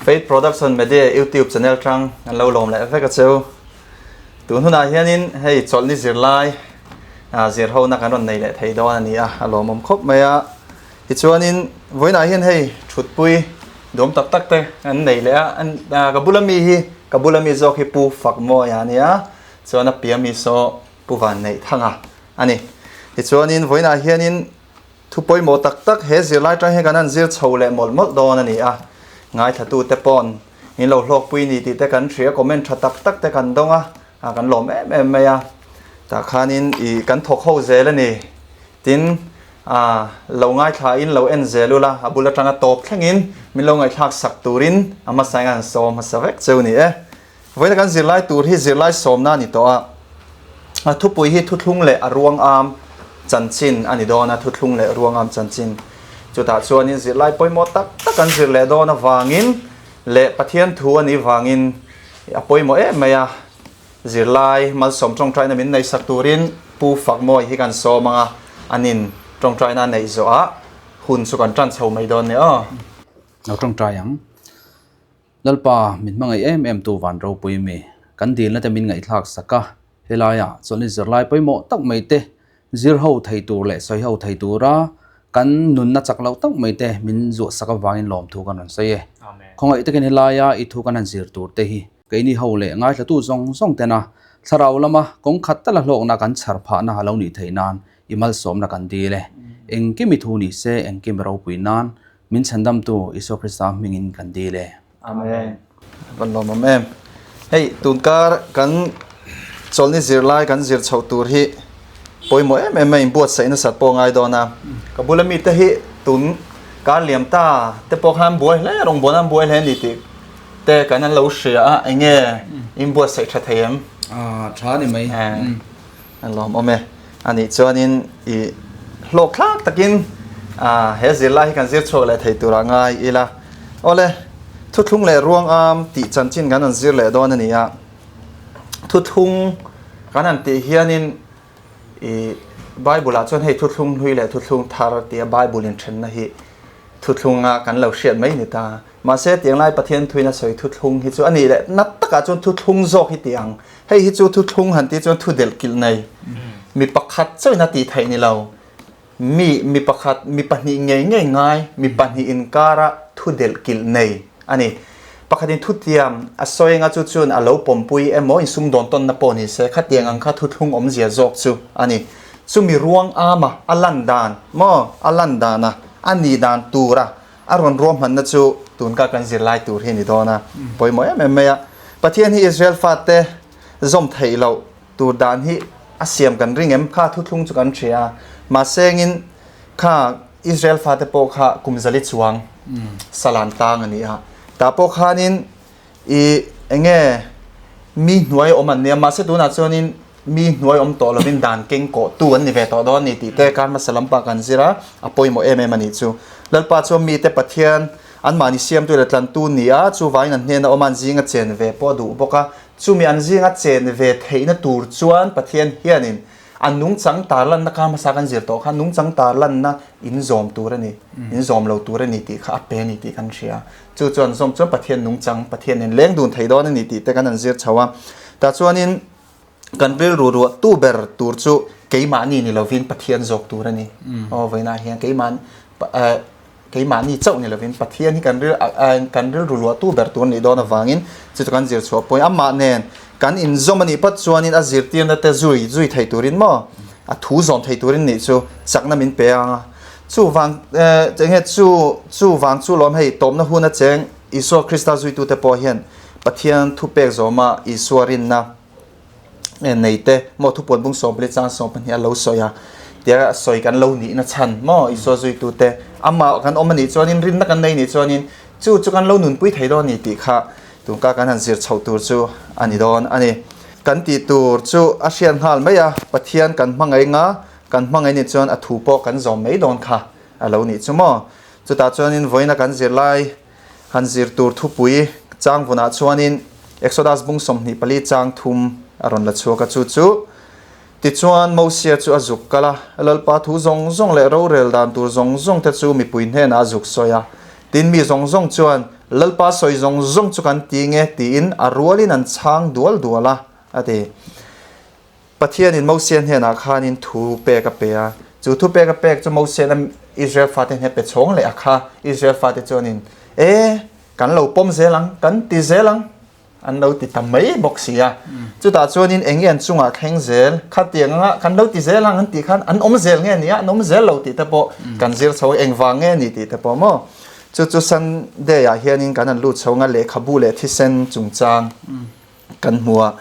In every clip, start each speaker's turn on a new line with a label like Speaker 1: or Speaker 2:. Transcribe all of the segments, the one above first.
Speaker 1: Faith Production Media YouTube channel tang an lo lawm leh vek a cheu. Tun hunah hianin hei chawlhni zirlai zir hona kan rawn nei leh thei dawn a ni a, a lawmawm khawp mai a. Tichuanin vawiinah hian hei thutpui duam tak tak te an nei leh a, ka bula mi hi ka bula mi zawk hi Pu Fakmawia a nia, chuan a pia mi saw Pu Vanneihthanga a ni. Tichuanin vawiinah hianin Thu pawimawh tak tak he zirlai tang hian kan han zir chho leh mawlh mawlh dawn a ni a, ngaithlatute paw'n in lo hlawkpui ni tih te kan hria, comment tha tak tak te kan dawng a, kan lawm em em mai a, tah khanin ih kan thawk ho zel a ni. Tin, lo ngaithla in lo en zel ula, a bul atanga tawp thlengin min lo ngaihthlak sak turin a hmasa in a han sawm hmasa vek cheu ni e. Vawiina kan zirlai tur hi zirlai sawmna a ni tawh a, a thupui hi thuthlung leh a ruangam chanchin a ni dawn a, thuthlung leh ruangam chanchin. Chutah chuanin zirlai pawimawh tak tak kan zir leh dawn avangin leh Pathian thu a nih vangin a pawimawh em mai a, zirlai malsawm tawngtaina min neihsak turin Pu Fakmawi hi kan sawm ang a, anin tawngtaina a neih zawhah hun chu kan tan chho mai dawn nia aw.
Speaker 2: Lo tawngtai ang. Lalpa, min hmangaih em em tu van ropui mi, kan dilna te min ngaihthlak sak a, helaiah chawlhni zirlai pawimawh tak mai te zir ho thei tur leh sawi ho thei tura kan nunna chak loh tak mai te min zuah sak avangin lawmthu kan rawn sawi e. Khawngaih takin helaia i thu kan han zir tur te hi keini ho leh ngaithlatu zawng zawng tena thlarau lama kawng khat tala hlawkna kan chhar phahna a lo nih theih nan i malsawmna kan dil e. Engkim i thu ni se, engkim i ropui nan Min chhandamtu Isua Krista hmingin kan dil e.
Speaker 1: Amen. Van lawmawm em. Hei tunkar kan chawlhni zirlai kan zir chhoh tur hi pawimawh em em mai inbuatsaih nasat pawh ngai dawn a. Ka bula mite hi tun kar liam ta te pawh khan buai hle rawngbawlna an buai hle a ni tih te kan an lo hria a enge inbuatsaih tha thei em?
Speaker 2: Ah tha ni mai.
Speaker 1: A lawmawm e. A nih chuanin i hlawk thlak takin he zirlai hi kan zir chhuak leh thei turah ngai ila. Awle, thuthlung leh ruangam tih chanchin kan han zir leh dawn a ni a. Thuthlung kan han tih hianin i Bible-ah chuan hei thuthlung hlui leh thuthlung thar tia Bible inthenna hi thuthlunga kan lo hriat mai ni ta. Mahse, tianglai Pathian thuin a sawi thuthlung hi chu a nih leh nat takah chuan thuthlung zawk hi ti ang. Hei hi chu thuthlung han tih chuan thu delh kilh nei. Mi pakhat chauhin a tih theih ni lo. Mi, mi pakhat, mi pahnih ngei ngei ngai, mi pahnih inkara thu delh kilh nei a ni. Pakhatin thutiam a sawi anga chu chuan a lo pawmpui emaw insumdawn tawnna pawh ni se, khatiang ang kha thuthlung awmzia zawk chu a ni. Chumi ruang ama a lan dan maw, a lan dana a nih dan tura A rawn ruahmanna chu tun ka kan zirlai tur hi a ni dawn a, pawimawh em em mai a. Pathian hi Israel fate zawm theih loh tur dan hi a siam kan ring em? Kha thuthlung chu kan hria a, mahse engin kha Israel fate pawh kha kum zali chuang salan tang a ni a. Tah pawh khanin I enge mi hnuai awm an nia, mahse tunah chuanin mi hnuai awm tawh lovin dan keng kawh tu an ni ve tawh dawn a ni tih te kar hmasa lampa kan zir a, a pawimawh em em a nih chu. Lalpa chuan mite Pathian anmahni siamtu leh tlantu ni a, chuvangin an hnena awm a, an zinga chen ve pawh a duh bawk a, chumi an zinga chen ve theihna tur chuan Pathian hianin A nungchang tarlanna kha hmasa kan zir tawh kha nungchang tarlanna in zawm tur a ni, in zawm lo tur a ni tih kha a pe a ni tih kan hria. Chu chuan zawm chuan Pathian nungchang, Pathian nen leng dun thei dawn a ni tih te kan han zir chho a. Tah chuanin kan rilru ruah tu ber tur chu keimahni ni lovin Pathian zawk tur a ni. Aw vawiinah hian keimah keimahni chauh ni lovin Pathian hi kan ril kan rilru luahtu ber tur nih dawn avangin chu chu kan zir chhuah pawhin amah nen kan inzawm a nih phawt chuanin a zirtirna te zui zui thei turin maw a thu zawm thei turin nih chu chakna min pe ang a chuvang enge chu chuvang chu lawm hei tawpna hun a cheng Isua Krista zuitute pawh hian Pathian thupek zawma Isua rinna nei te maw thupuan bung sawmpali chang 12 a lo sawi a tia sawi kan lo nihna chhan maw Isua zuitu te amah kan awm a nih chuanin rinna kan nei nih chuanin chu chu kan lo nunpui thei dawn a ni tih kha tunka kan han zir chhoh tur chu a ni dawn a ni. Kan tih tur chu a hriat nghal mai a, Pathian kan hmangaih nga kan hmangaih nih chuan a thu pawh kan zawm mai dawn kha a lo nih chu maw. Chutah chuanin vawiina kan zirlai Han zir tur thupui chang vunah chuanin Exodus bung 24 chang thum a rawn la chhuak a, chu chu, Tichuan Mosia chu a zuk kal a, Lalpa thu zawng zawng leh rorel dan tur zawng zawng te chu mipui hnenah a zuk sawi a. Tin, mi zawng zawng chuan Lalpa sawi zawng zawng chu kan ti nge tiin a rualin an chhang dual dual a, a ti. Pathianin Mosia hnenah khanin thu pek a pe a, chu thu pek a pek chu Mosia'n a Israel fate hne pe chhawng leh a kha. Israel fate chuanin, E, kan lo pawm zel ang, kan ti zel ang, an lo ti ta mai bawk si a. Chutah chuanin eng nge an chungah thleng zel, khatiang anga kan lo ti zel ang an tih khan an awm zel nge ni a, an awm zel lo tih te pawh kan zir chho a, engvang nge ni tih te pawh maw. Chu chu Sunday ah hianin kan han lut chho anga lehkhabu leh thisen chungchang kan hmu a.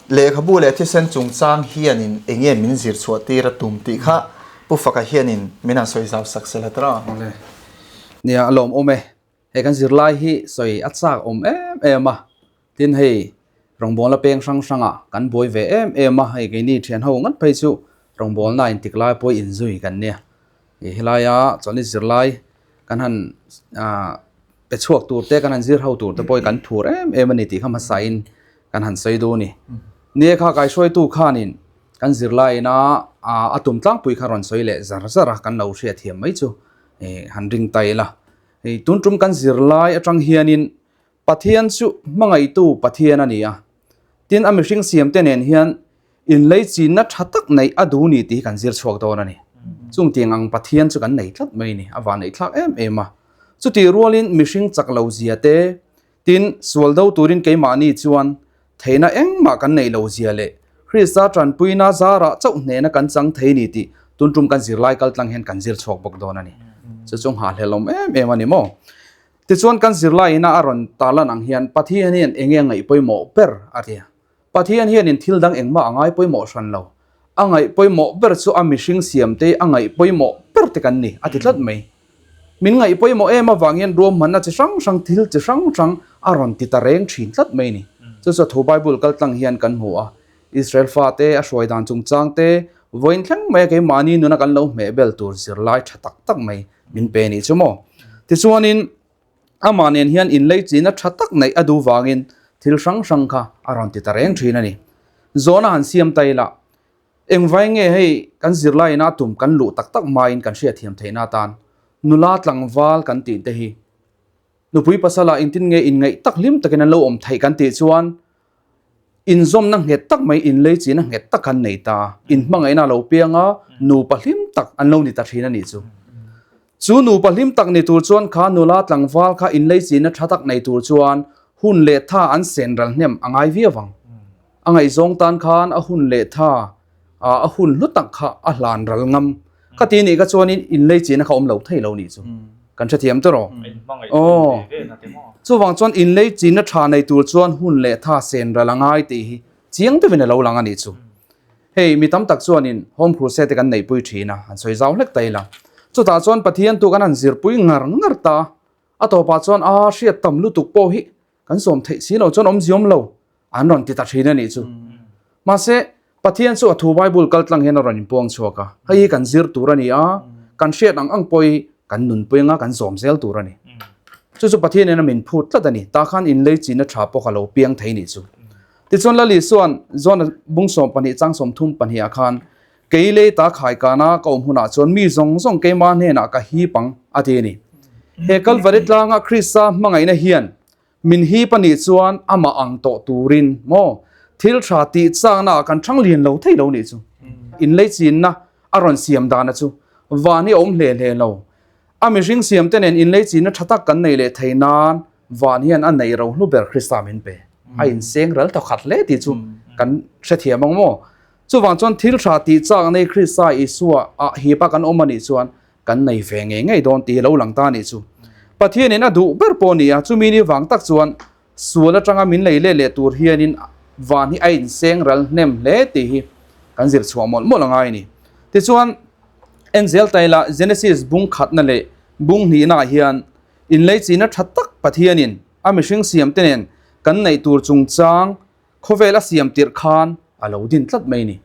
Speaker 1: Lehkhabu leh thisen chungchang hianin eng nge min zir chhuah tir a tum tih kha Pu Faka hianin min han sawi zau sak sela tawh.
Speaker 2: Nia a lawmawm e. Hei kan zirlai hi sawi a chak awm em em a, tin hei rawngbawlna peng hrang hranga kan buai ve em em a, hei keini thian ho ngat phei chu rawngbawlna intik lai pawh inzui kan nia. Hei helaia chawlhni zirlai kan han ah pe chhuak tur te kan han zir ho tur te pawh hi kan phur em em a ni tih kha hmasain kan han sawi duh a ni. Nia kha kaihruaitu khanin kan zirlaiina a tum tlangpui kha rawn sawi leh zar zar a kan lo hriatthiam mai chu han ring ta ila. Hei tun tum kan zirlai atang hianin Pathian chu hmangaihtu Pathian a ni a, tin a mihring siamte nen hian inleichinna tha tak neih a duh ni tih hi kan zir chhuak dawn a ni. Chung tiang ang Pathian chu kan nei tlat mai a ni, a vanneih thlak em em a. Chutih rualin mihring chak lo zia te, tin sual do turin keimahni chuan Theihna engmah kan neih lo zia leh Krista tanpuina zarah chauh hnehna kan chang thei ni tih tun tum kan zirlai kal tlang hian kan zir chhuak bawk dawn a ni. Chu chu nghahhlelh awm em em a ni maw? Tichuan kan zirlai ina a rawn tarlan ang hian Pathian hian eng nge a ngaih pawimawh ber a ti a. Pathian hianin thil dang engmah a ngai pawimawh hran lo. A ngaih pawimawh ber chu a mihring siamte a ngaih pawimawh ber te kan ni a ti tlat mai. Min ngaih pawimawh em avangin ruahmanna chi hrang hrang thil chi hrang hrang a rawn ti ta reng thin tlat mai ni. Chu chu a thu Bible kal tlang hian kan hmu a, Israel fate a hruai dan chungchang te, vawiin thleng maia keimahni nuna kan lo hmeh bel tur zirlai tha tak tak mai min pe nih chu maw. Tichuanin amah nen hian inleichina tha tak neih a duh vangin thil hrang hrang kha a rawn ti ta reng thin a ni. Zawhna han siam ta ila Engvai nge hei kan zirlai ina tum kan luh tak tak hmain kan hriatthiam theihna atan nula tlangval kan tih te hi nupui pasala engtin nge inngaih tak hlim takin an lo awm theih kan tih chuan inzawmna nghet tak mai inleichina nghet tak an nei ta, inhmangaihna a lo piang a, nupa hlim tak an lo ni ta thin a nih chu. Chu nupa hlim tak ni tur chuan kha nula tlangval kha inleichina tha tak nei tur chuan hun leh tha an sen ral hnem a ngai viau ang. A ngaihzawng tan khan a hun leh tha, a hun hlu tak kha a hlan ral ngam. Kha ti nih kha chuanin inleichina kha awm lo thei lo nih chu. Kan hrethiam tawh rawh. Aw. Chuvang chuan inleichina tha nei tur chuan hun leh tha sen ral a ngai tih hi chiang deuhin a lo lang a nih chu. Hei mi tam tak chuanin Home Crusade te kan neihpui thin a, han sawi zau hlek ta ila. Chutah chuan Pathian tu kan han zirpui ngar ngar ta. A tawpah chuan a hriat tam lutuk pawh hi kan sawm theih si lo chuan awmzi awm lo. An rawn ti ta thin a nih chu. Mahse, Pathian chu a thu Bible kal tlang hian a rawn inpuang chhuak a. Hei hi kan zir tur a ni a, kan hriat ang ang pawh hi kan nunpui anga kan zawm zel tur a ni. Chu chu Pathian in a min phut tlat a ni. Tah khan inlei china tha pawh ka lo piang thei nih chu. Tichuan Lali chuan Jona bung 12 chang 32 ah khan, Kei lei ta khai kana ka awm hunah chuan mi zawng zawng keimah hnenah ka hip ang, a ti a ni. He Kalvari tlanga Krista hmangaihna hian Min hip a nih chuan amah ang tawh turin maw thil tha tih chakna ah kan thang lian lo thei lo nih chu. Inleichinna a rawn siam dana chu van hi a awm hle hle lo. A mihring siam te nen inleichinna tha tak kan nei leh thei nan van hian a neih ro hlu ber Krista min pe. A inseng ral tawh khat hle tih chu kan hrethiam ang maw. Chuvang chuan thil tha tih chak nei Krista Isua ah hip a kan awm a nih chuan kan nei ve ngei ngei dawn tih hi lo lang ta a nih chu. Pathianin a duh ber pawh a ni a, chumi ni vang tak chuan sual atanga min lei leh leh tur hianin van hi a inseng ral hnem hle tih hi kan zir chhuah mawlh mawlh a ngai a ni. Tichuan, Enzel Taila Genesis bung khatna leh bung hnihnaah hian inleichina tha tak Pathianin a mihring siamte nen kan neih tur chungchang khawvel a siam tirh khan a lo din tlat mai a ni.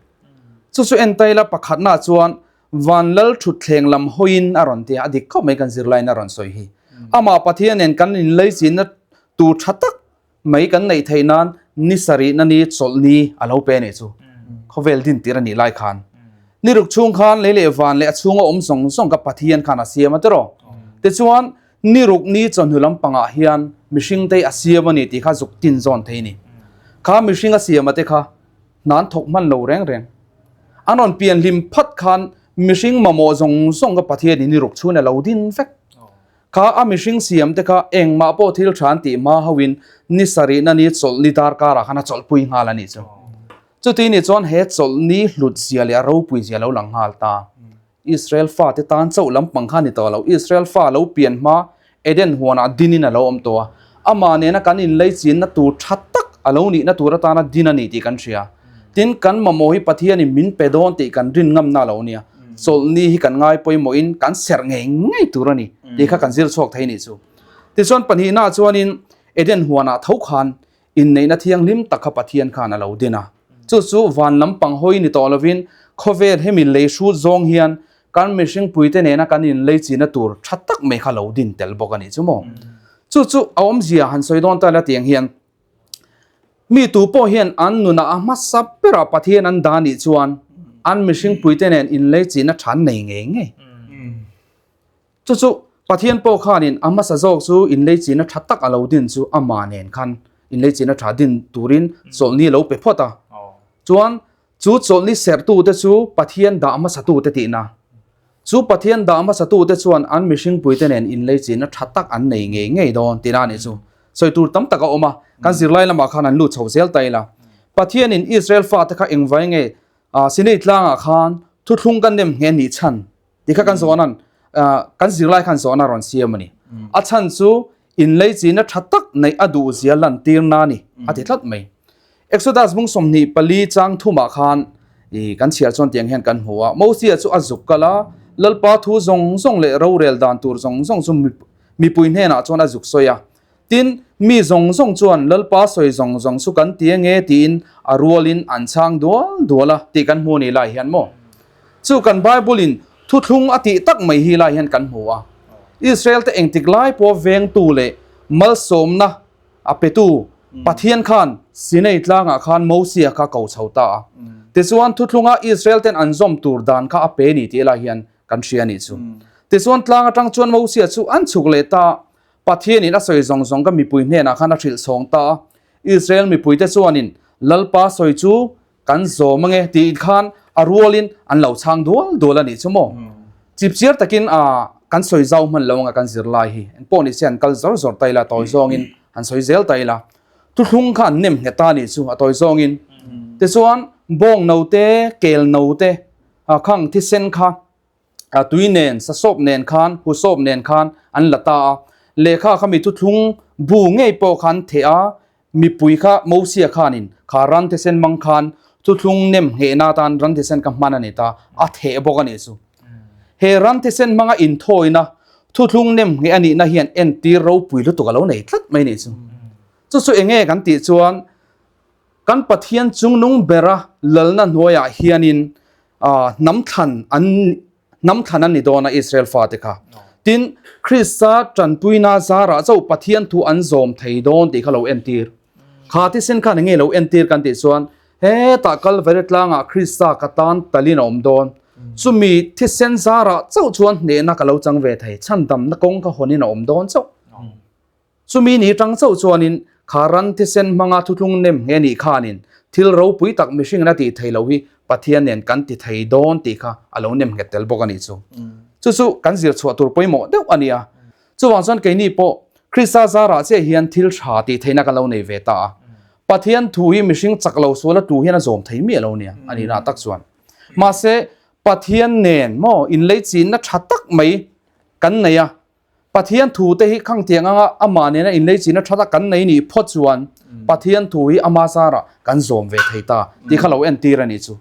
Speaker 2: Chu chu Entaila pakhatnaah chuan Van lal thutthleng lam hawiin a rawn ti a, a dik khawp mai kan zirlaiin a rawn sawi hi. Amah Pathian nen kan inleichinna tur tha tak mai kan neih theih nan ni sarihna ni chawlhni a lo pe a nih chu. Khawvel din tir a nih lai khan. Ni ruk chhung khan lei leh van leh a chhunga awm zawng zawng kha Pathian khan a siam a tiraw. Tichuan. Ni ruk ni chawhnu lampangah hian mihring te a siam a ni tih kha zuk tin zawn thei a ni. Kha mihring a siama te kha hna an thawk hman lo reng reng. An rawn pian hlim phat khan mihring mamawh zawng zawng kha Pathianin ni ruk chhun a lo din vek. Kha a mihring siam te kha engmah pawh thil tha an tih hma hoin ni sarihna ni chawlhni darkarah khan a chawlhpui nghal a nih chu. Chuti ni chuan he chawlhni hlut zia leh a ropui zia lo lang nghal ta. Israel fate tan chauh lampang kha a ni tawh lo. Israel fa lo pian hma Eden huanah dinin a lo awm tawh a. Amah nena kan inleichinna tur tha tak a lo nihna tur atana din a ni tih kan hria. Tin, kan mamawh hi Pathianin min pe dawn tih kan rin ngamna a lo nia. Chawlhni hi kan ngai pawimawhin kan serh ngei ngei tur a ni tih kha kan zir chhuak thei nih chu. Tichuan pahnihnaah chuanin Eden huanah tho khan Inneihna thianghlim tak kha Pathian khan a lo din a. Chu chu van lampang hawi ni tawh lovin khawvel hemi lei hrut zawng hian kan mihring puite nena kan inlei china tur tha tak mai kha lo din tel bawk a nih chu maw. Chu chu a awmzia han sawi dawn ta ila tiang hian mi tu pawh hian an nunah a hmasa berah Pathian an dah nih chuan an mihring puite nen inlei china tha an nei ngei ngei. Chu chu Pathian pawh khanin a hmasa zawk chu inleichina tha tak a lo din chu amah nen khan inleichina tha din turin chawlhni a lo pe phawt a. Chuan chu chawlhni serhtute chu Pathian dah hmasatute tihna. Chu Pathian dah hmasatute chuan an mihringpuite nen inleichina tha tak an nei ngei ngei dawn tihna a nih chu. Sawi tur tam tak a awm a, kan zirlai lamah khan an lut chho zel ta ila. Pathianin Israel fate kha engvai nge Sinai tlangah khan thuthlung kan nem nghe nih chhan Ti kha kan zawn an kan zirlai khan zawn a rawn siam a ni. A chhan chu inlei china tha tak neih a duh zia lan tir na ni a ti tlat mai. Exodus bung 24 chang thumah khan i kan chhiar chuan tiang hian kan hmu a. Mosia chu a zuk kal a, Lalpa thu zawng zawng leh rorel dan tur zawng zawng chu mipui hnenah chuan a zuk sawi a. Tin, mi zawng zawng chuan Lalpa sawi zawng zawng chu kan ti ange tiin a rualin an chhang dual dual a tih kan hmu ni lai hian maw? Chu kan Bible-in thuthlung a tih tak mai hi lai hian kan hmu a. Israel-te engtik lai pawh vengtu leh malsawmna a petu Pathian khan Sinai tlangah khan Mosia kha ko chho ta a. Tichuan thuthlunga Israel-ten an zawm tur dan kha a pe ni tih lai hian kan hria a nih chu. Tichuan tlang atang chuan Mosia chu an chhuk leh ta a, Pathianin a sawi zawng zawng ka mipui hnenah khan a hrilh chhawng ta a, Israel mipuite chuanin Lalpa sawi chu kan zawm ange tiin khan a rualin an lo chhang dual dual a nih chu maw? Chipchiar takin a kan sawi zau hman lo anga kan zirlai hi engpawh ni se an kal zawr zawr ta ila tawi zawngin han sawi zel ta ila thuthlung kha an nem nghet ta a nih chu a tawi zawngin tichuan bawng no te kel no te khang thisen kha a tui nen sasawp nen khan husawp nen khan an la ta a lehkha kha mi thuthlung bu ngei pawh khan theh a mipui kha Mosia khanin kha ran thisen mang khan thuthlung nem nghehna atan ran thisen kha hman a ni ta a theh bawk a nih chu he ran thisen hmanga inthawina thuthlung nem ngheh a nihna hian entir ropui lutuk a lo nei tlat mai a nih chu chu chu enge kan tih chuan Kan Pathian chungnung bera lalna hnuaiah hianin hnam thlan an hnam thlan an ni dawn a Israel fate kha. Tin, Krista tanpuina zarah chauh Pathian thu an zawm thei dawn tih kha lo entir. Kha thisen khan enge lo entir kan tih chuan hetah Kalvari tlangah Krista ka tan talin a awm dawn. Chumi thisen zarah chauh chuan hnehna ka lo chang ve thei, chhandamna kawng ka hawnin a awm dawn chauh. Chumi ni tang chauh chuanin kha ran thisen hmanga thuthlung nem nge nih khanin thil ropui tak mihringin a tih thei lo hi Pathian nen kan ti thei dawn tih kha a lo nem nghet tel bawk a nih chu. Chu chu kan zir chhuah tur pawimawh deuh a ni a. Chuvang chuan keini pawh Krista zarah chiah hian thil tha tih theihna kan lo nei ve ta a. Pathian thu hi mihring chak lo sual a tu hian a zawm thei miah lo nia a nihna tak chuan. Mahse Pathian nen maw inleichinna tha tak mai kan nei a. Pathian thu te hi khang tiang anga amah nena inlei china tha tak kan nei nih phawt chuan Pathian thu hi ama zarah kan zawm ve thei ta tih kha lo entir a nih chu.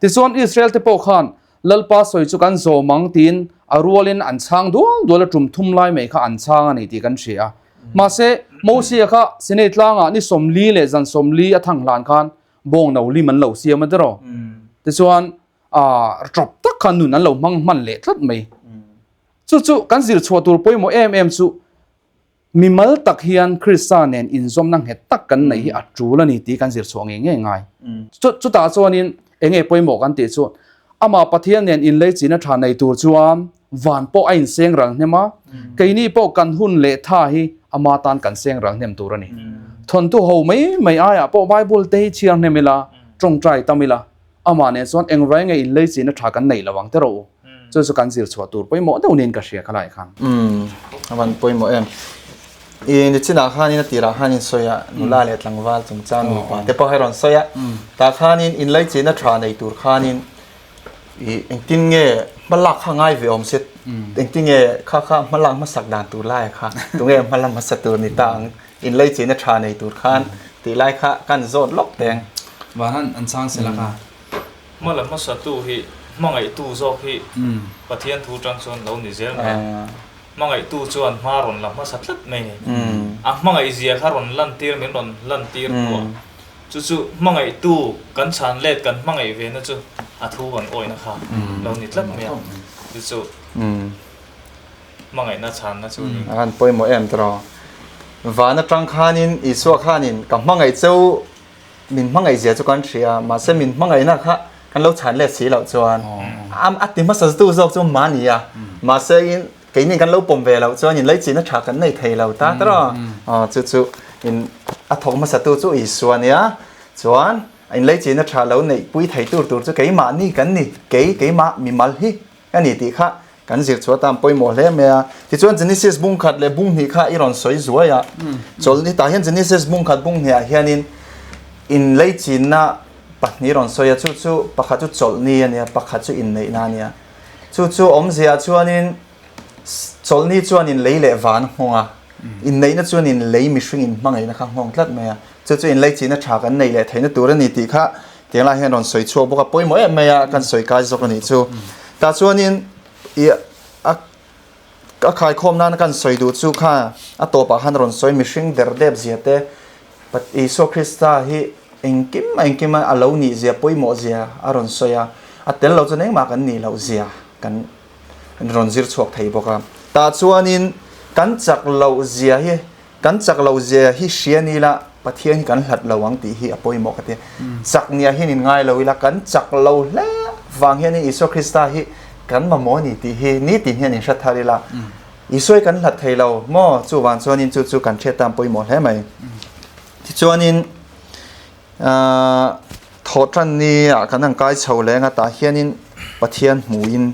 Speaker 2: Tichuan Israel te pawh khan Lalpa sawi chu kan zawm ang tiin a rualin an chhang dual dual a tum thum lai mai kha an chhang a ni tih kan hria a. Mahse Mosia kha Sinai tlangah ni 40 leh zan 40 a thang hlan khan bawng no lim an lo siam a tiraw. Tichuan ṭawp tak khan nun an lo hmang hman leh tlat mai. Chu chu kan zir chhuah tur pawimawh em em chu mimal tak hian Krista nen inzawmna nghet tak kan neih hi a tul a ni tih kan zir chhuah ngei ngei ngai. Chu chutah chuanin eng nge pawimawh kan tih chu amah Pathian nen inleichina tha nei tur chuan van pawh a inseng ral hnem a, keini pawh kan hun leh tha hi ama tan kan seng ral hnem tur a ni. Thawnthu ho mai mai aiah pawh Bible te hi chhiar hnem ila, tawngtai tam ila, amah nen chuan engvai nge inlei chihna tha kan neih lo ang te rawh u. Chu chu kan zir chhuah tur pawimawh deuh niin ka hria khalai khan.
Speaker 1: Umm, a van pawimawh em. I nichinah khanin a tirah khanin sawi a, nula leh tlangval chungchang nupa te pawh hi rawn sawi a. Tah khanin inlei chihna tha nei tur khanin i engtin nge hmalak kha ngai ve awm se, engtin nge kha kha hmalak hmasak dan tur lai kha, tunge hmalam hmasa tur ni ta ang, inlei chihna tha nei tur khan tih lai kha kan zawt lawk teng.
Speaker 2: Van an chang sela kha.
Speaker 3: Hmala hmasatu hi hmangaihtu zawk hi Pathian thu tang chuan lo ni zel mai a. Hmangaihtu chuan hma rawn la hmasa tlat mai ni. A hmangaih zia kha rawn lantir min rawn lantir hnuah chu chu hmangaihtu kan chhan let kan hmangaih ve na chu a thu kan awihna kha lo ni tlat mai a. Chu chu hmangaihna chhanna chu ni.
Speaker 1: A han pawimawh em tawh. Van atang khanin Isua khanin ka hmangaih cheu Min hmangaih zia chu kan hria, mahse min hmangaihna kha kan lo chhan let si loh chuan a ti hmasa tu zawk chu mahni a, mahse in keini kan lo pawm ve loh chuan in leichihna tha kan nei thei lo ta tawh a, aw chu chu in a thawk hmasa tu chu Isua nia, chuan in leichihna tha lo neih pui thei tur tur chu keimahni kan ni, kei keimah mimal hi. Ka ni tih kha kan zir chhuah atan pawimawh hle mai a. Tichuan Genesis bung khat leh bung hnih kha i rawn sawi zuai a. Chawlh ni tah hian Genesis bung khat bung hnih ah hianin inleichinna pahnih rawn sawi a, chu chu pakhat chu chawlh ni a nia, pakhat chu inneihna a nia. Chu chu awmzia ah chuanin chawlh ni chuanin lei leh van a nghawng a, inneihna chuanin lei mihring inhmangaihna kha a nghawng tlat mai a. Chu chu inleichinna tha kan neih leh theihna tur a ni tih kha Tiang lai hian rawn sawi chhuak bawk a, pawimawh em mai a, kan sawi kai zawk a nih chu. Tah chuanin i a a khaikhawm nana kan sawi duh chu kha a tawpah khan rawn sawi mihring der dep zia te, Isua Krista hi engkim a engkim a lo nih zia pawimawh zia a rawn sawi a, a tel lo chuan engmah kan nih loh zia kan rawn zir chhuak thei bawk a. Tah chuanin kan chak loh zia hi Kan chak lo zia hi hria ni ila Pathian hi kan hlat lo ang tih hi a pawimawh ka ti. Chak nia hian in ngai lo ila kan chak lo hle vang hianin Isua Krista hi kan mamawh a ni tih hi nitin hian in hre thar ila Isua hi kan hlat thei lo maw? Chuvang chuanin chu chu kan hriat tan pawimawh hle mai. Tichuanin Thawhtan ni ah kan han kai chho leng a tah hianin Pathian hmuin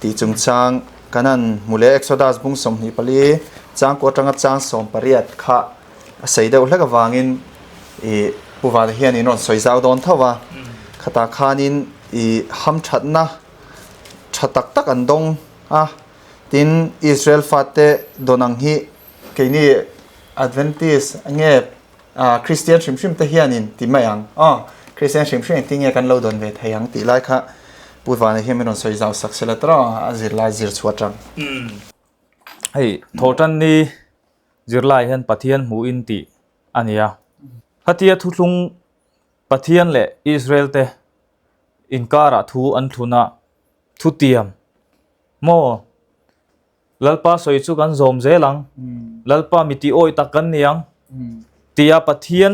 Speaker 1: tih chungchang kan han hmu leh Exodus bung 24 chang kua atanga chang 18 kha a sei deuh hlek avangin ih Pu Vana hian in rawn sawi zau dawn tho a, khatah khanin ih hamthatna tha tak tak an dawng a, tin Israel fate dawn ang hi keini Adventist nge Kristian hrim hrim te hianin ti mai ang aw, Kristian hrim hrim engtin nge kan lo dawn ve thei ang tih lai kha Pu Vana hian min rawn sawi zau sak sela tawh a zirlai zir chhuah tang.
Speaker 3: Hei Thawhtanni zirlai hian Pathian hmuhin tih a ni a. Khatia thuthlung Pathian leh Israel te inkarah thu an thlun a, thutiam maw? Lalpa sawi chu kan zawm zel ang, Lalpa mi tih awi tak kan ni ang, tia Pathian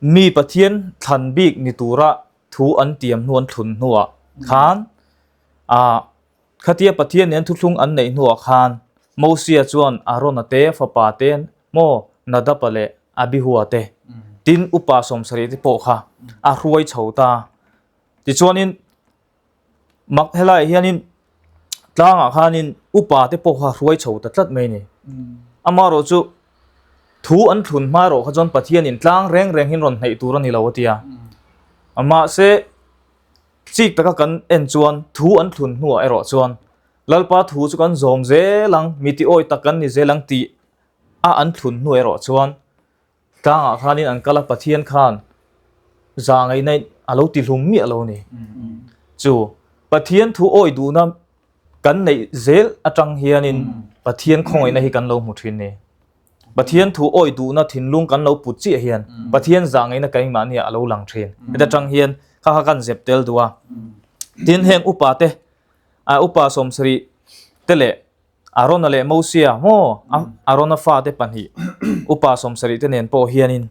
Speaker 3: mi Pathian thlan bik ni tura thu an tiam hnu an thlun hnuah khan ah khatia Pathian nen thuthlung an neih hnuah khan Mosia chuan Arona te fapa te maw Nadapa leh Abihua te tin upa 70 te pawh kha a hruai chho ta. Tichuanin Mak helaiah hianin tlangah khanin upa te pawh kha hruai chho ta tlat mai a ni. Amaherawh chu thu an thlun hma erawh kha chuan Pathianin tlang reng reng hi rawn hnaih tur a ni lo a ti a. Mahse chik taka kan en chuan thu an thlun hnuah erawh chuan Lalpa thu chu kan zawm zel ang, mi ti awi tak kan ni zel ang tih a an thlun hnu erawh chuan Tlangah khanin an kal a, Pathian khan zahngaihna in a lo ti hlum miah lo a ni. Chu Pathian thu awi duhna kan neih zel atang hianin Pathian khawngaihna hi kan lo hmu thin ni. Pathian thu awi duhna thinlung kan lo put chiah hian Pathian zahngaihna keimahni ah a lo lang thin. Heta tang hian kha kha kan zep tel duh a. Tin heng upa te, upa 70 te leh Arona leh Mosia maw Arona fate pahnih upa 70 te nen pawh hianin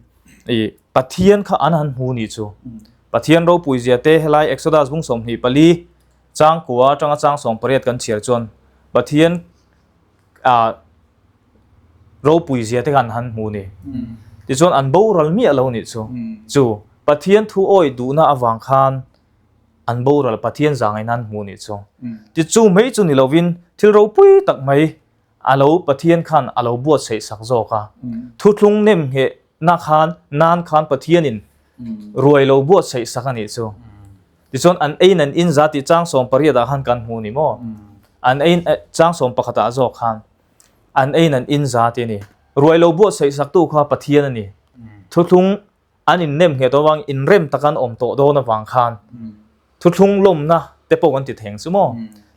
Speaker 3: i Pathian kha an han hmu ni chu. Pathian ropui zia te helai Exodus bung 24 Chang kua atanga chang 18 kan chhiar chuan Pathian ah ropui zia te khan han hmu ni. Tichuan an boral miah lo nih chu. Chu Pathian thu awi duhna avang khan an boral Pathian zangaina an hmu nih chu. Tichu mai chu ni lovin thil ropui tak mai a lo Pathian khan a lo buatsaih sak zawk a. Thuthlung nem ngheh na khan nan khan Pathianin ruai lo buatsaih sak a nih chu. Tichuan an ein an in za tih chang 18 ah khan kan hmu ni maw? An ein chang 11 ah zawk khan an ein an in za tih a ni. Ruai lo buatsaih saktu kha Pathian a ni. Thuthlung an innem nghet avang inrem tak an awm tawh dawn avang khan thuthlung lawmna te pawh kan ti theng chu maw?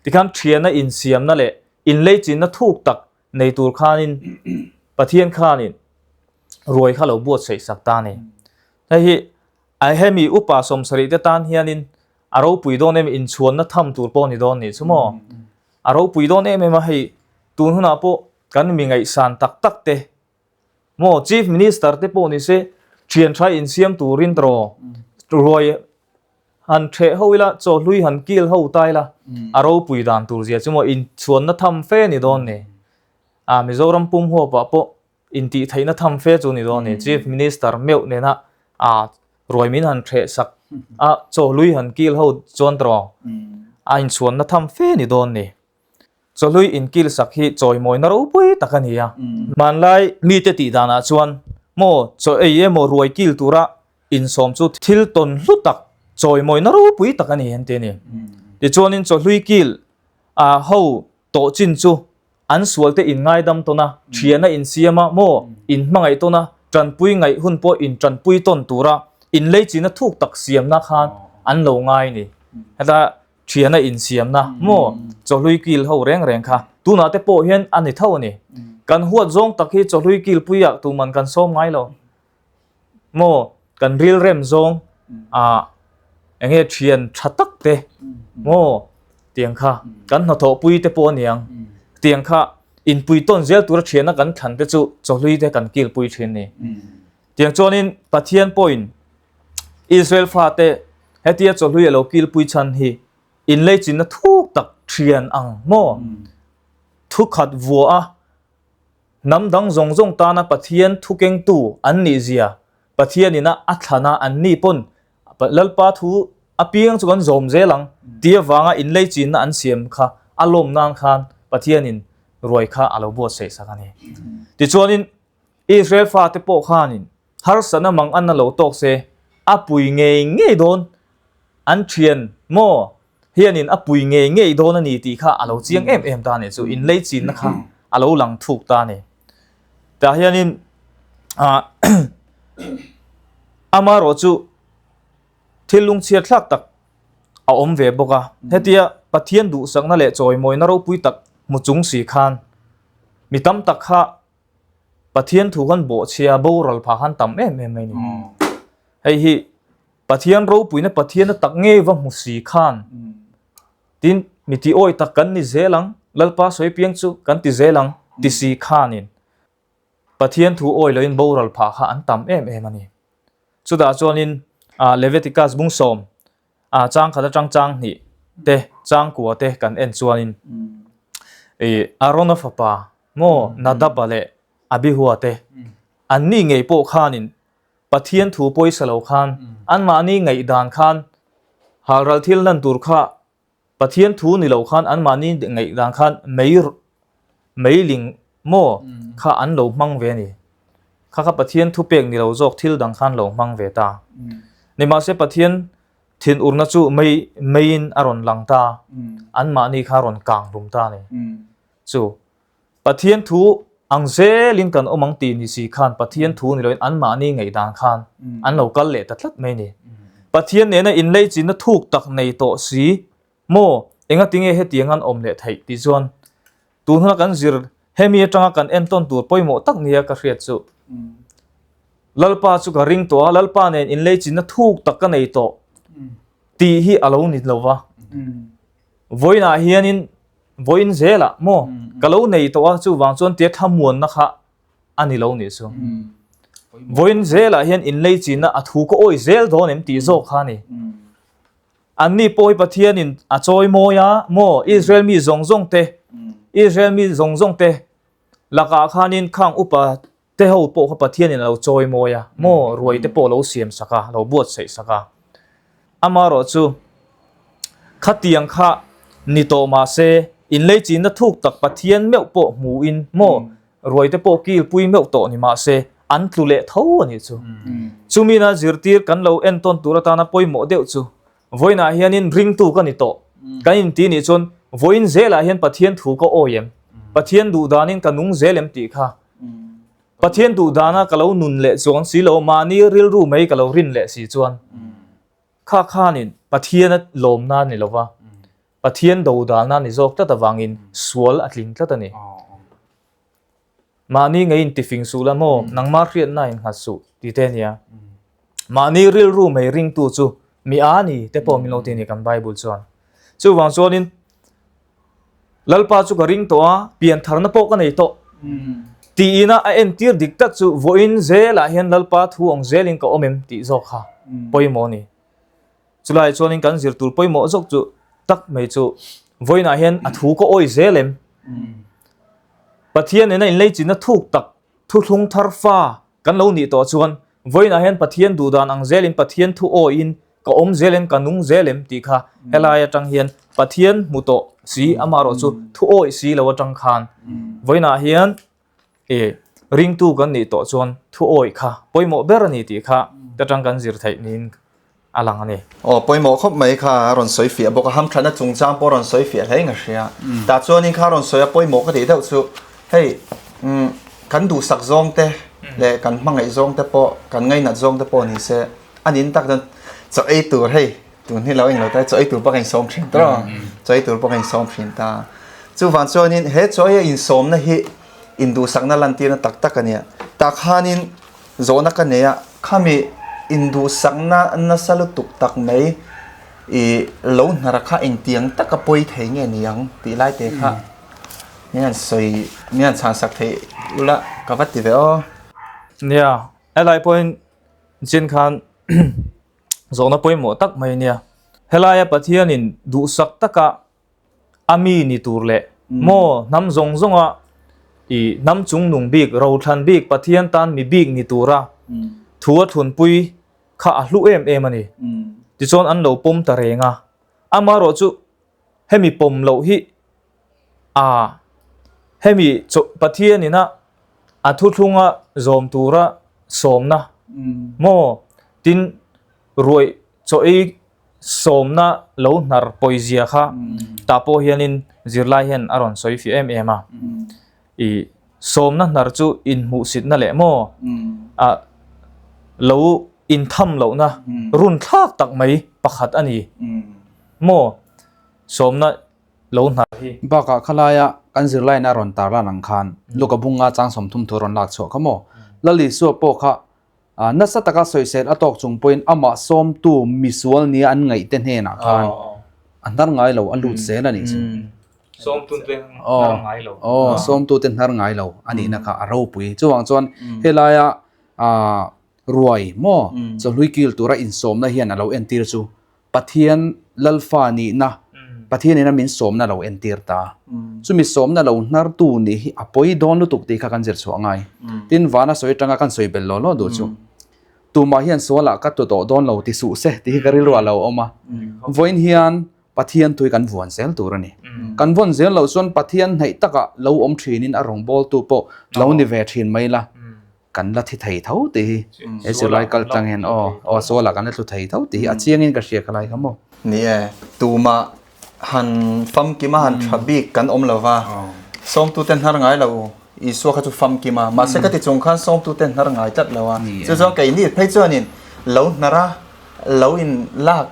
Speaker 3: Tikhan thiana insiamna leh inleichinna thuk tak nei tur khanin Pathian khanin ruai kha lo buatsaih sak ta a ni. Hei hi a hemi upa 70 te tan hianin a ropui dawn em inchhuanna tham tur pawh a ni dawn nih chu maw? A ropui dawn em em a hei tun hunah pawh kan mi ngaihsan tak tak te maw Chief Minister te pawh ni se thian tha insiam turin tawh ruai han theh ho ila chawhlui han kil ho ta ila a ropui dan tur zia chu maw inchhuanna tham fe ni dawn ni. A Mizoram pum huapah pawh intih theihna tham fe chu ni dawn ni. Chief Minister meuh nena a ruai min han theh sak a chawhlui han kil ho chuan tawh a inchhuanna tham fe ni dawn ni. Chawhlui inkil sak hi chawimawina ropui tak a ni a. Hmanlai mite tih danah chuan maw chaw ei emaw ruai kil tura insawm chu thil tawn hlu tak chawimawina ropui tak a ni an ti a ni. Tichuanin chawhlui kil a ho tawh chin chu an sualte inngaidam tawn a, thiana insiam a maw inhmangaih tawn a, tanpui ngaih hun pawh intanpui tawn tura inleichina thuk tak siamna khan an lo ngai a ni. Heta Thiana insiamna maw chawhlui kil ho reng reng kha tunah te pawh hian a ni tho a ni. Kan huat zawng tak hi chawhlui kil puiah tuman kan sawm ngai lo maw kan rilrem zawng ah eng nge thian tha tak te maw tiang kha kan hnathawh pui te pawh a niang tiang kha inpui tawn zel tura thiana kan thlan te chu chawhlui te kan kil pui thin a ni. Tiang chuanin Pathian pawhin Israel fate hetia chawhlui a lo kilpui chhan hi inleichinna thuk tak thian ang maw? Thukhat vua a hnam dang zawng zawng tana Pathian thukengtu an nih zia Pathianin a a thlan a an ni pawn Lalpa thu apiang chu kan zawm zel ang tih avanga inleichinna an siam kha a lawm nan khan Pathianin ruai kha a lo buatsaih sak a ni. Tichuanin Israel fate pawh khanin harsatna mang an na lo tawk se a pui ngei ngei dawn an thian maw hianin a pui ngei ngei dawn a ni tih kha a lo chiang em em ta a ni chu inlei chinna kha a lo lang thuk ta a ni. Tah hianin ah amaherawh chu thil lungchhiat thlak tak a awm ve bawk a hetia Pathian duhsakna leh chawimawina ropui tak hmu chung si khan mi tam tak kha Pathian thu khan bawhchhia boral phah khan tam em em mai ni. Hei hi Pathian ropuina Pathian a tak ngei va hmu si khan tin mi ti awi tak kan ni zel ang Lalpa sawi piang chu kan ti zel ang ti si khanin Pathian thu awi loin boral phah kha an tam em em a ni. Chutah chuanin Leviticus bung sawm a chang khat atang chang hnih te chang kua te kan en chuanin i Arona fapa maw Nadaba leh Abihua te an ni ngei pawh khanin Pathian thu pawisa lo khan anmahni ngaihdan khan halral thil lan tur kha Pathian thu ni lo khan anmahni ngaihdan khan mei meiling maw kha an lo hmang ve a ni. Kha kha Pathian thu pek ni lo zawk thil dang khan lo hmang ve ta. Nimahse Pathian thinurna chu mei meiin a rawn lang ta, anmahni kha a rawn kang hlum ta a ni. Chu Pathian thu ang zelin kan awm ang tih ni si khan Pathian thu ni loin anmahni ngaihdan khan an lo kal leh ta tlat mai a ni. Pathian nena inleichinna thuk tak nei tawh si maw enga tinge hetiang an awm leh theih tih chuan tun huna kan zir hemi atanga kan entawn tur pawimawh tak nia ka hriat chu Lalpa chu ka ring tawh a, Lalpa nen inleichinna thuk tak ka nei tawh tih hi a lo ni lo va. Vawiinah hianin vawiin zelah maw ka lo nei tawh a chuvang chuan tia thlamuanna kha a ni lo nih chu. Vawiin zelah hian inlei chinna a thu ka awi zel dawn em tih zawk kha a ni. Anni pawh hi Pathianin a chawimawi a maw? Israel mi zawng zawng te, Israel mi zawng zawng te lakah khanin khang upa te ho pawh kha Pathianin a lo chawimawi a maw? Ruai te pawh a lo siam sak a, a lo buatsaih sak a. Amaherawh chu khatiang kha ni tawh mahse inleichinna thuk tak Pathian meuh pawh hmuin maw? Ruai te pawh kilpui meuh tawh ni mahse an tlu leh tho a nih chu. Chumina zirtir kan lo entawn tur atana pawimawh deuh chu vawiinah hianin ringtu ka ni tawh kan inti nih chuan vawiin zelah hian Pathian thu ka awi em? Pathian duh danin ka nung zel em tih kha Pathian duh dana ka lo nun leh chuang si lo mahni rilru mai ka lo rin leh si chuan kha khanin Pathiana lawmna ni lova Pathian dodalna ni zawk tlat avangin sual a tling tlat a ni. Mahni ngei intifing suh la maw, nangmah hriatna innghat suh ti te a nia. Mahni rilru mai ringtu chu mi a ni te pawh min lo ti a ni kan Bible chuan. Chuvang chuanin Lalpa chu ka ring tawh a, piantharna pawh ka nei tawh tiin a entir dik tak chu vawiin zelah hian Lalpa thu ang zelin ka awm em tih zawk kha pawimawh a ni. Chulaiah chuanin kan zir tur pawimawh zawk chu tak mai chu vawiinah hian a thu ka awi zel em? Pathian nena inleichinna thuk tak thuthlung thar fa kan lo nih tawh chuan vawiinah hian Pathian duhdan ang zelin Pathian thu awiin ka awm zel em, ka nung zel em tih kha helai atang hian Pathian hmu tawh si amaherawh chu thu awi si lo atang khan vawiinah hian E, ringtu kan nih tawh chuan thu awih kha pawimawh ber a ni tih kha ta tang kan zir theih niin a lang a ni.
Speaker 1: Aw, pawimawh khawp mai kha a rawn sawi fiah bawk a, hamthatna chungchang pawh a rawn sawi fiah hle in ka hria. Tah chuanin kha a rawn sawi a pawimawh ka tih deuh chu hei kan duhsak zawng te leh kan hmangaih zawng te pawh kan ngainat zawng te pawh ni se a nin tak chuan chaw ei tur hei tun hi lo englo ta chaw ei tur pawh ka insawm thin ta rawh chaw ei tur pawh ka insawm thin ta. Chuvang chuanin he chaw ei a insawmna hi Induhsakna lantirna tak tak a nia. Tah khanin zawhna ka nei a, khami induhsakna nasa lutuk tak mai i lo hnara kha engtiang taka pawi thei nge ni ang tih lai te kha min han sawi, min han chhansak thei ula ka va ti ve aw.
Speaker 3: Nia, helai pawhin chin khan zawhna pawimawh tak mai a nia. Helaia Pathianin duhsak taka a mi ni tur leh maw hnam zawng zawnga i hnam chungnung bik rothlan bik Pathian tan mi bik ni tura thu a thlunpui kha a hlu em em a ni. Tichuan an lo pawm ta reng a, amaherawh chu hemi pawm loh hi a hemi Pathian ina a thuthlunga zawm tura sawmna maw tin ruaih chaw ei sawmna lo hnar pawizia kha tah pawh hianin zirlai hian a rawn sawi fiah em em a. I sawmna hnar chu inhmuhsitna leh maw ah lo intham lohna run thlak tak mai pakhat a ni maw sawmna lo hnar hi.
Speaker 2: Bakah khalaia kan zirlaina a rawn tarlan ang khan Luka bunga chang 30 thu a rawn lak chhuah kha maw? Lal Isua pawh kha Nasa taka sawisel a tawk chung pawhin amah sawmtu misual nia an ngaihte hnenah khan a hnar ngai lo, a lut zel a nih chu.
Speaker 3: Sawmtute hnar ngai lo.
Speaker 2: Aw, sawmtute hnar ngai lo a nihna kha a ropui. Chuvang chuan helaia ruai maw chawhlui kil tura insawmna hian a lo entir chu Pathian Lalfa nihna, Pathian ina min sawmna lo entir ta. Chumi sawmna lo hnartu nih hi a pawi dawn lutuk tih kha kan zir chhuah ngai. Tin, vana sawi atanga kan sawi bel law law duh chu. Tumah hian sualah ka tlu tawh dawn lo ti suh se tih hi ka rilru a lo awm a. Vawiin hian Pathian tui kan vuan zel tur a ni. Kan vawn zel loh chuan Pathian hnaih takah lo awm thinin a rawngbawltu pawh lo ni ve thin mai la. Kan la thi thei tho tih hi he zirlai kal tlang hian aw aw sualah kan la tlu thei tho tih hi a chiangin ka hria ka lai kha maw.
Speaker 1: Ni e, tumah han famkim a han tha bik kan awm lo va, sawmtute hnar ngai lo Isua kha chu famkim a, mahse ka ti chung khan sawmtute hnar ngai tlat lo a, chu chuan keini phei chuanin lo hnar a lo in lak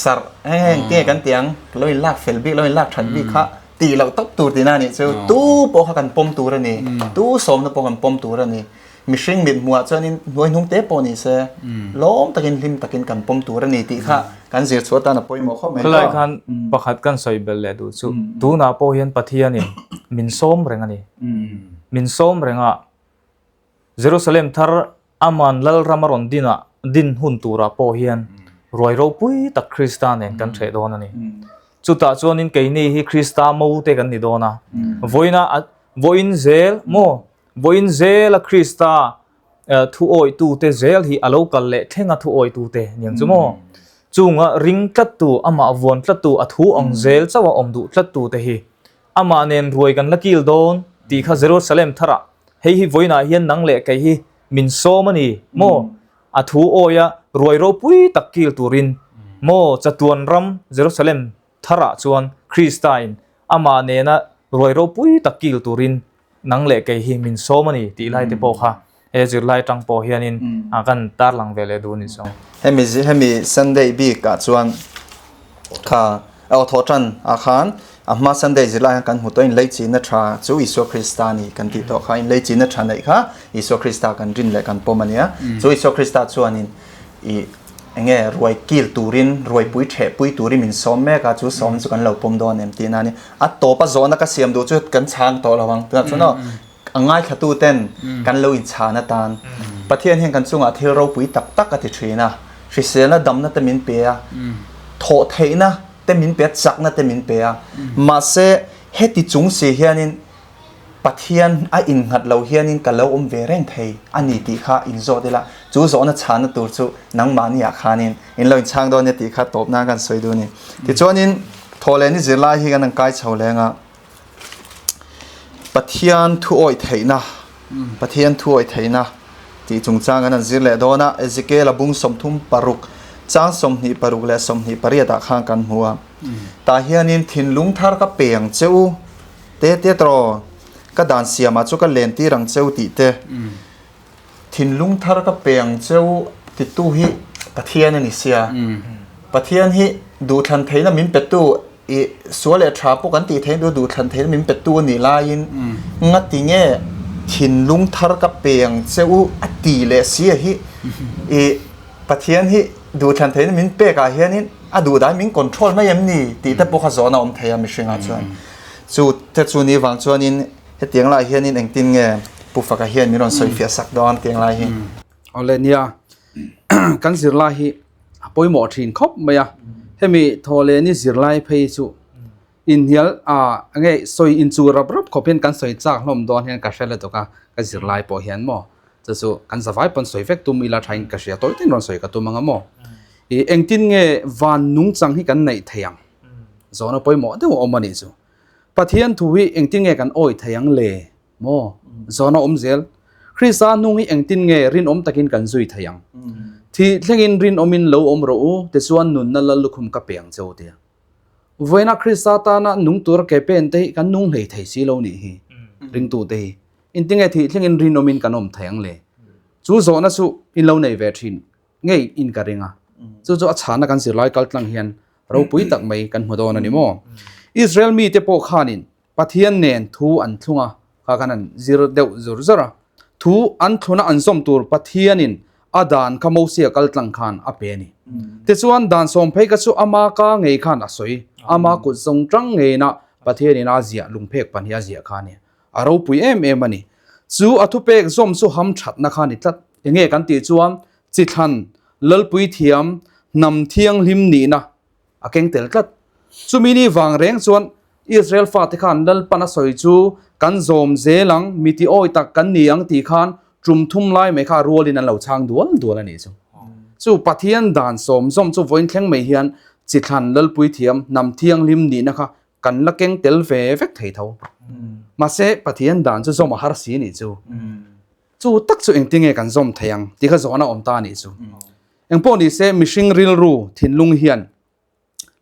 Speaker 1: sarh heng heng tinge kan ti ang, lo in lak fel bik lo in lak that bik kha tih loh tawp tur tihna a nih chu tu pawh kha kan pawm tur a ni tu sawmna pawh kan pawm tur a ni mihring mit hmuhah chuanin hnuai hnung te pawh ni se lawm takin hlim takin kan pawm tur a ni tih kha kan zir chhuah atan a pawimawh khawp mai
Speaker 3: Khulai khan pakhat kan sawi belh leh duh chu tunah pawh hian Pathianin min sawm reng a ni min sawm reng a Jerusalem thar Aman Lalram a rawn din ah din hun turah pawh hian. Ruai ropui tak Krista nen kan hreh dawn a ni. Chutah chuanin keini hi Krista mo te kan ni dawn a. Vawiina vawiin zel maw? Vawiin zela Krista thu awihtute zel hi a lo kal leh thleng a thu awitute niang chu maw? Chunga ring tlattu, amah vuan tlattu, a thu ang zel chauh a awm duh tlattute hi amah nen ruai kan la kil dawn tih kha Jerusalem tharah hei hi vawiinah hian nang leh kei hi min sawm a ni maw? A thu awia ruai ropui tak kil turin maw chatuan ram Jerusalem tharah chuan Kristain amah nena ruai ropui tak kil turin nang leh kei hi min sawm a ni tih lai te pawh kha he zirlai atang pawh hianin a kan tarlang ve leh duh a ni chu.
Speaker 1: Hemi hemi Sunday bik ah chuan kha aw thawhtan ah khan a hma Sunday zirlai hian kan hmu tawh in leichina tha chu Isua Krista a ni kan tih tawh kha in leichina tha neih kha Isua Krista kan rin leh kan pawm a nia. Chu Isua Krista chuanin i enge ruai kil turin ruai pui theh pui turin min sawm mek a chu sawm chu kan lo pawm dawn em tih na ni a tawp a zawhna ka siam duh chu kan chhang tawh lo ang tunah chuan aw a ngaithla tu ten kan lo inchhan atan Pathian hian kan chungah thil ropui tak tak a ti thin a hriselna damna te min pe a thawh theihna te min pe a chakna te min pe a mahse heti chung si hianin Pathian a innghat lo hianin ka lo awm ve reng thei a ni tih kha inzawt ila, chu zawhna chhana tur chu nangmahniah khanin in lo inchhang dawn nia tih kha tawp nan kan sawi duh a ni. Tichuanin thawhleh ni zirlai hi kan han kai chho leng a, Pathian thu awih theihna, Pathian thu awih theihna tih chungchang kan han zir leh dawn a, Ezekiel-a bung 36, chang 26 leh 28 ah khan kan hmu a, tah hianin thinlung thar ka pe ang che u, Te te tawh, ka dan siamah chu ka len tir ang cheu tih te, thinlung thar ka pe ang cheu titu hi Pathian a ni sia. Pathian hi duhthlan theihna min petu i sual leh tha pawh kan tih theih duh duhthlan theihna min petu a nih laiin ngati nge thinlung thar ka pe ang cheu a ti leh sia hi i Pathian hi duhthlan theihna min pekah hianin a duhdan min control mai em ni tih te pawh kha zawhna awm thei a mihringah chuan. Chu te chu ni vang chuanin hetiang lai hianin engtin nge Pu Faka hian min rawn sawi fiah sak dawn tiang lai hi.
Speaker 2: Awle nia, kan zirlai hi a pawimawh thin khawp mai a, hemi thawhlehni zirlai phei chu inhnial a nge sawi inchu rap rap khawp hian kan sawi chak hlawm dawn hian ka hre lutuk a, ka zirlai pawh hian maw chu chu kan zavai pawn sawi vek tum ila thain ka hria tawi tawiin rawn sawi ka tum ang a maw. Ih engtin nge van nungchang hi kan neih thei ang? Zawhna pawimawh deuh a awm a nih chu. Pathian thu hi engtin nge kan awih thei ang le? Maw? Zawhna awm zel. Krista hnung hi engtin nge rinawm takin kan zui thei ang? Thih thlengin rinawmin lo awm rawh u, tichuan nunna lal lukhum ka pe ang che u tia. Vawiina Krista tana nung tura ke pen te hi kan nung hlei thei si lo nih hi. Ringtute hi. Engtin nge thih thlengin rinawmin kan awm thei ang le? Chu zawhna chu in lo nei ve thin. ngei in ka ring a, chu chu a chhana kan zirlai kal tlang hian ropui tak mai kan hmu dawn a ni maw? Israel mite pawh khanin Pathian nen thu an thlung a, kha khan an zir deuh zur zur a, thu an thluna an zawm tur Pathianin a dan kha Mosia kal tlang khan a pe a ni. Tichuan dan sawm phei kha chu ama ka ngei khan a sawi, ama kut zawng tang ngeina Pathianin a ziah lungphek pahnih a ziah kha a ni. A ropui em em a ni. Chu a thupek zawm chu ham thatna kha a ni tlat. Enge kan tih chuan chi thlan, lalpui thiam, hnam thianghlim nihna a keng tel tlat. Chumi ni vang reng chuan Israel fate khan Lalpan a sawi chu kan zawm zel ang, mi ti awi tak kan ni ang tih khan tum thum lai mai kha rualin an lo chhang dual dual a nih chu. Chu Pathian dan sawm zawm chu vawiin thleng mai hian chi thlan, lalpui thiam, hnam thianghlim nihna kha kan la keng tel ve vek thei tho. Mahse Pathian dan chu zawm a har si nih chu. Chu tak chu engtin nge kan zawm thei ang tih kha zawhna awm ta nih chu. Engpawh ni se mihring rilru thinlung hian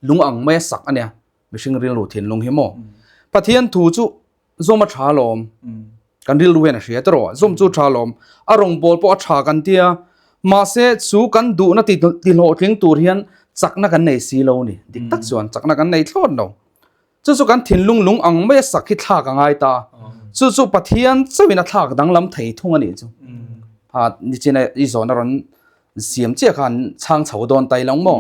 Speaker 2: lung ang mai a sak a nia. Mihring rilru thinlung hi maw. Pathian thu chu zawm a tha lawm. Kan rilru hian a hria ta rawh. Zawm chu tha lawm. A rawngbawl pawh a tha kan tia. Mahse chu kan duhna ti hlawhtling tur hian chakna kan nei si lo ni. Dik tak chuan chakna kan nei thlawt lo. Chu chu kan thinlung lung ang mai a sak hi thlak a ngai ta. Chu chu Pathian chauhin a thlak danglam thei thung a nih chu. Ha nichina i zawhna rawn siam chiah khan chhang chho dawn tai lo maw?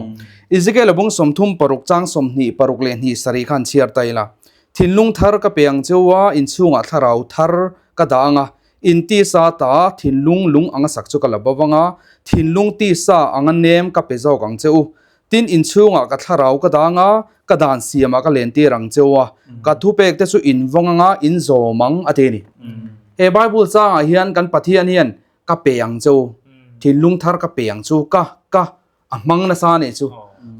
Speaker 2: Ezekiel a bung 36 chang 26 leh hnih sarih khan chhiar tai la. Thinlung thar ka pe ang cheu a, inchhungah thlarau thar ka dah ang a. In tisa ta thinlung lung anga sak chu ka la bo vang a, thinlung tisa anga nem ka pe zawk ang che u. Tin, inchhungah ka thlarau ka dang a, ka dan siamah ka lentir ang che u a, ka thupek te chu in vawng anga in zawm ang, a ti a ni. He Bible changah hian kan Pathian hian ka pe ang che u, thinlung thar ka pe ang chu, ka, ka, a hmang nasa a nih chu.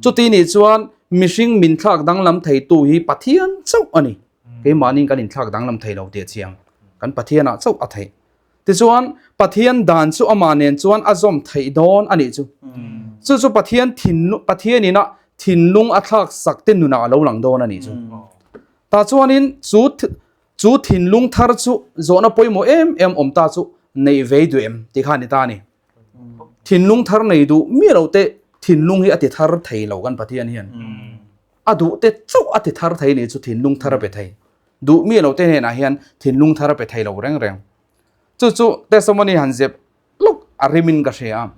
Speaker 2: Chuti nih chuan mihring min thlak danglam theitu hi Pathian chauh a ni. Keimahniin kan inthlak danglam thei lo tih a chiang. Kan Pathianah chauh a theih. Tichuan, Pathian dan chu amah nen chuan a zawm theih dawn a nih chu. Chu chu Pathian thinlung, Pathian ina thinlung a thlak sak te nunah a lo lang dawn a nih chu. Tah chuanin chu chu thinlung thar chu zawhna pawimawh em em awm ta chu neih vei duh em tih kha a ni ta a ni. Thinlung thar nei duh miah lo te thinlung hi a ti thar thei lo kan Pathian hian. A duh te chauh a ti thar thei nih chu thinlung thar a pe thei. Duh miah lo te hnenah hian thinlung thar a pe thei lo reng reng. Chu chu testimony han zep lawk a rimin ka hria a.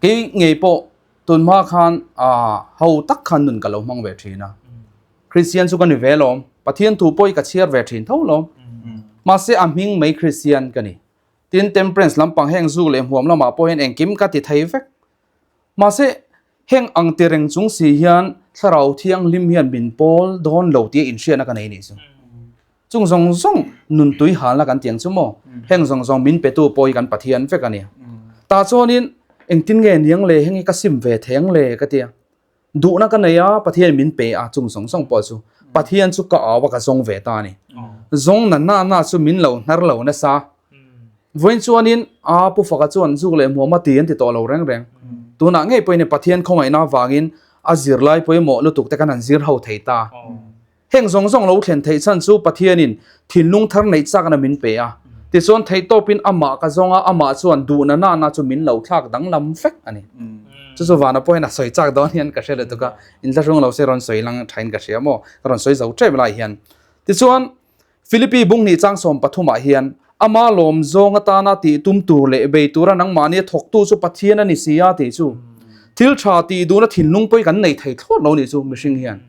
Speaker 2: Kei ngei pawh tun hma khan ho tak khan nun ka lo hmang ve thin a. Kristian chu ka ni ve lawm. Pathian thu pawh hi ka chhiar ve thin tho lawm. Mahse a hming mai Kristian ka ni. Tin temperance lampang heng zuk leh hmuam lamah pawh hian engkim ka ti thei vek. Mahse heng ang ti reng chung si hian Thlarau Thianghlim hian min pawl dawn lo tia inhriatna ka nei nih chu. Chung zawng zawng nun tui halna kan ti ang chu maw? Heng zawng zawng min petu pawh hi kan Pathian vek a ni. Tah chuanin engtin nge niang le heng hi ka sim ve thei ang le ka ti a. Duhna ka nei a, Pathian min pe a, chung zawng zawng pawh chu Pathian chu ka au a ka zawng ve ta a ni. Zawng na na na chu min lo hnar lo nasa. Vawiin chuanin a Pu Faka chuan zuk leh hmuam a ti an ti tawh lo reng reng. Tunah ngei pawhin Pathian khawngaihna avangin a zirlai pawimawh lutuk te kan han zir ho thei ta. Heng zawng zawng lo thlen theih chhan chu Pathianin thinlung thar neih chakna min pe a. Tichuan theihtawpin amah ka zawng a, amah chuan duhna nana chu min lo thlak danglam vek a ni. Chu chu vana pawhin a sawi chak dawn hian ka hre lutuk a, inthlahrung lo se rawn sawi lang thain ka hria maw, ka rawn sawi zo tep lai hian. Tichuan Philippi bunghnih chang 13 ah hian, Ama lawm zawng atana tih tum tur leh bei tura nangmahnia thawktu chu Pathian a ni si a tih chu. Thil tha tih duhna thinlung pawh hi kan nei thei thlawt lo nih chu mihring hian.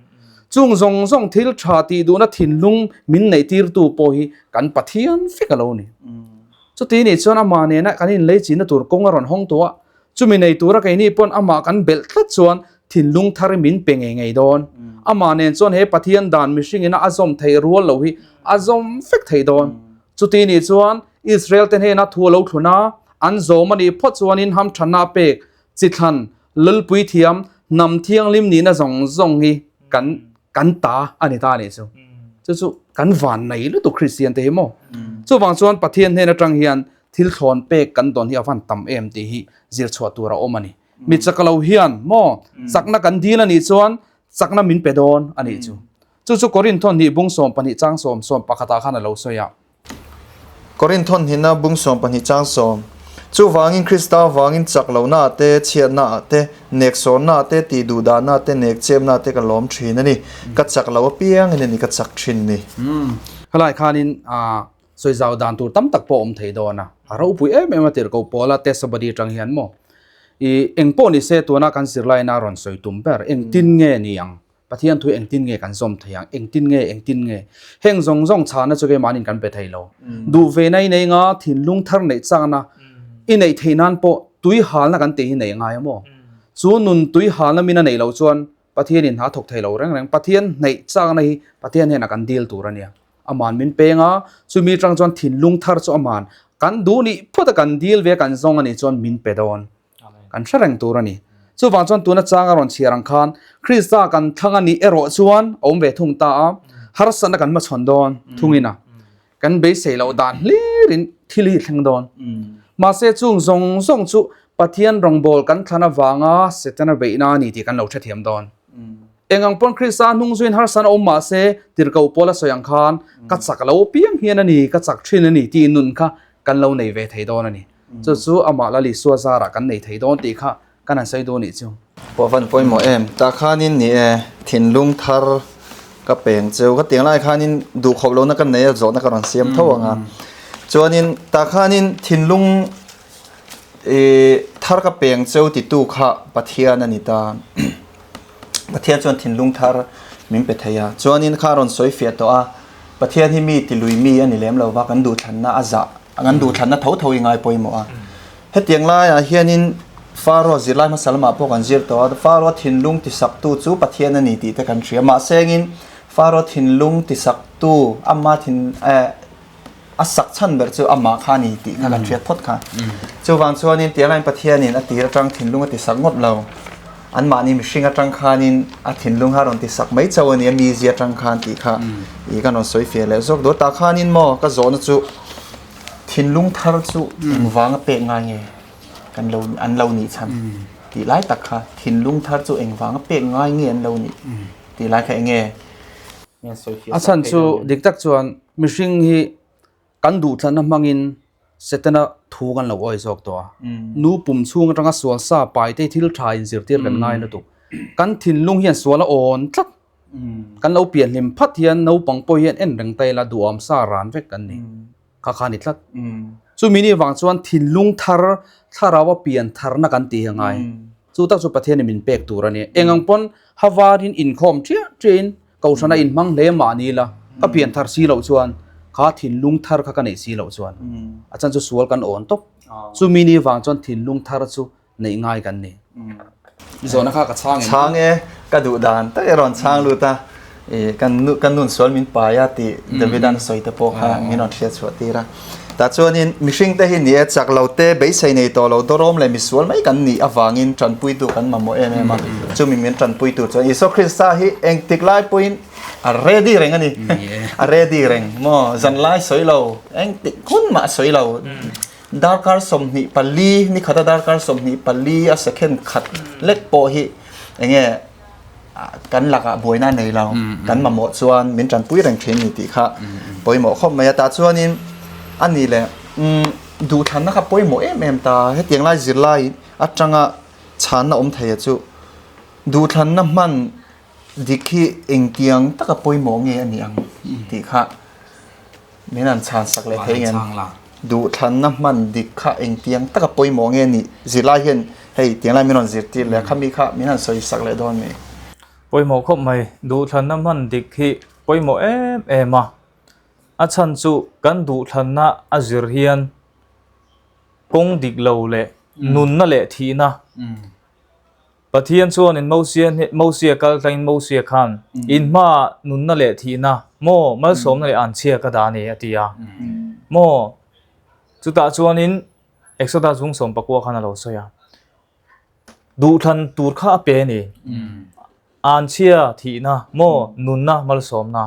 Speaker 2: Chung zawng zawng thil tha tih duhna thinlung min neih tirtu pawh hi kan Pathian vek a lo ni. Chuti nih chuan amah nena kan inlei chinna tur kawng a rawn hawng tawh a, Chumi nei tura keini pawn amah kan belh tlat chuan thinlung thar min pe ngei ngei dawn. Amah nen chuan he Pathian dan mihringina a zawm theih rual lo hi a zawm vek thei dawn. Chuti nih chuan Israel te hnena thu a lo thlun a, an zawm a nih phawt chuanin hamthanna a pek, chithlan, lalpui thiam, hnam thianghlim nihna zawng zawng hi kan kan ta a ni ta a nih chu. Chu chu kan van nei lutuk Kristian te hi maw. Chuvang chuan Pathian hnen atang hian Thil thlawn pek kan dawn hi a van tam em tih hi zir chhuah tur a awm a ni. Mi chak lo hian maw chakna kan dil a nih chuan chakna min pe dawn a nih chu. Chu chu Korinth hnih bung 12 chang sawm sawm pakhatah khan a lo sawi a.
Speaker 1: Korinth hnihna bung 12 chang sawm, Chuvangin Krista vangin chak lohna ah te, chhiatna ah te, nek sawrna ah te, tih duh dahna ah te, nek chepna ah te ka lawm thin a ni. Ka chak lo apiangin a ni ka chak thin ni.
Speaker 2: Helai khanin Sawi zau dan tur tam tak pawh a awm thei dawn a, a ropui em em a tirhkoh pawla testimony atang hian maw i eng pawh ni se tuna kan zirlaina a rawn sawi tum ber engtin nge ni ang, Pathian thu engtin nge kan zawm thei ang, engtin nge engtin nge heng zawng zawng chhana chu keimahnin kan pe thei lo. Duh ve na i nei nga thinlung thar neih chakna i neih theih nan pawh tui halna kan tih hi nei ngai a maw? Chu nun tui halna min a neih loh chuan Pathianin hna thawk thei lo reng reng, Pathian hneih chakna hi Pathian hnenah kan dil tur a nia. Aman min peng a, chumi atang chuan thinlung thar chu aman kan duh nih phawt a kan dil ve kan zawng a nih chuan min pe dawn. Kan hre reng tur a ni. Chuvang chuan tuna chang a rawn chhiar ang khan Krista kan thlang a nih erawh chuan a awm ve thung ta a, harsatna kan hmachhawn dawn thungin a, kan beisei loh dan hlirin thil hi thleng dawn. Mahse chung zawng zawng chu Pathian rawngbâwl kan thlan avanga Setana beihna a ni tih kan lo hrethiam dawn. Eng ang pawn Krista hnung zuiin harsan a awm mah se, tirhkoh pawl a sawi ang khan, Ka chak lo piang hian a ni, ka chak thin a ni tih nun kha kan lo nei ve thei dawn a ni. Chu chu amah Lal Isua zarah kan nei thei dawn tih kha kan han sawi duh nih chu.
Speaker 1: Pawh van pawimawh em? Tah khanin ni e, thinlung thar ka peng cheu. Ka tiang lai khanin duhkhawp lohna ka nei a, zawhna ka rawn siam tho ang a. Chuanin tah khanin thinlung I thar ka peng cheu titu kha Pathian a ni ta. Pathian chuan thinlung thar min pe thei a. Chuanin kha rawn sawi fiah tawh a, Pathian hi mi tilui mi a ni lem lo va, kan duhthlanna a zah. An duhthlanna tho tho i ngai pawimawh a. Hetiang laiah hianin Faro zirlai hmasa lamah pawh kan zir tawh a, Faro thinlung tisaktu chu Pathian a ni tih te kan hria. Mahse engin Faro thinlung tisaktu ama thin eh a sak chhan ber chu amah kha a ni tih kha kan hriat phawt kha. Chuvang chuanin tiang laiin Pathianin a tir atang thinlung a tisak ngawt lo. Anmahni mihring atang khanin a thinlung kha a rawn tisak mai chauh a ni, a mizia atang khan tih kha ih kan rawn sawi fiah leh zawk duh. Tah khanin maw ka zawhna chu thinlung thar chu engvanga pek ngai nge kan lo an lo nih chhan tih lai tak kha thinlung thar chu engvanga pek ngai nge an lo nih tih lai kha eng nge?
Speaker 2: A chhan chu dik tak chuan mihring hi kan duhthlanna hmangin Setana thu kan lo awi zawk tawh a. Nu pum chhung atanga sual sa pai te thil tha in zirtir kan ngai lutuk. Kan thinlung hian sual a awn tlat. Kan lo pian hlim phat hian naupang pawh hian en reng ta ila duhawm sa ran vek kan ni. Kha kha a ni tlat. Chumi ni vang chuan thinlung thar thlarau a pian tharna kan tih hi a ngai. Chu tak chu Pathianin min pek tur a ni. Eng ang pawn havarin inkhawm ṭiah ṭiahin Kohhrana inhmang hle mah ni la, ka pian thar si loh chuan kha thinlung thar kha ka neih si loh chuan a chan chu sual kan awn tawp. Chumi ni vang chuan thinlung thar chu neih ngai kan ni. Zawhna kha ka chhang em?
Speaker 1: Chhang e, ka duh dan tak e rawn chhang lut a, i kan nu kan nun sual min pai a tih Davidan a sawi te pawh kha min rawn hriat chhuah tir a. Tah chuanin mihring te hi ni e, chak lo te, beisei nei tawh lo, dawrawm leh misual mai kan nih avangin tanpuitu kan mamawh em em a. Chumi min tanpui tur chuan Isua Krista hi engtik lai pawhin a ready reng a ni. A ready reng maw? Zan lai sawi lo, engtik hun mah sawi lo. Darkar 24, ni khata darkar 24 a second khat lek pawh hi eng nge kan lakah buaina a nei lo, kan mamawh chuan min tanpui reng thin ni tih kha pawimawh khawp mai a. Tah chuanin a ni leh duhthlanna kha pawimawh em em ta. Hetiang lai zirlai atanga chhanna awm thei a chu duhthlanna hman dik hi engtiang taka pawimawh nge a nih ang tih kha Min han chhan sak leh thei ngem? Duhthlanna hman dik kha engtiang taka pawimawh nge nih? Zirlai hian hei tiang lai min rawn zirtir leh a, khami kha min han sawi sak leh dawn mi?
Speaker 3: Pawimawh khawp mai. Duhthlanna hman dik hi pawimawh em em a. A chhan chu kan duhthlanna a zir hian kawng dik lo leh nunna leh thihna Pathian chuanin Mosia hne, Mosia kal tlangin Mosia khan, In hmaah nunna leh thihna, maw, malsawmna leh anchhia ka dah a ni, a ti a. Maw, chutah chuanin Exodus bung 19 khan a lo sawi a. Duhthlan tur kha a pe a ni. Anchhia, thihna, maw, nunna, malsawmna.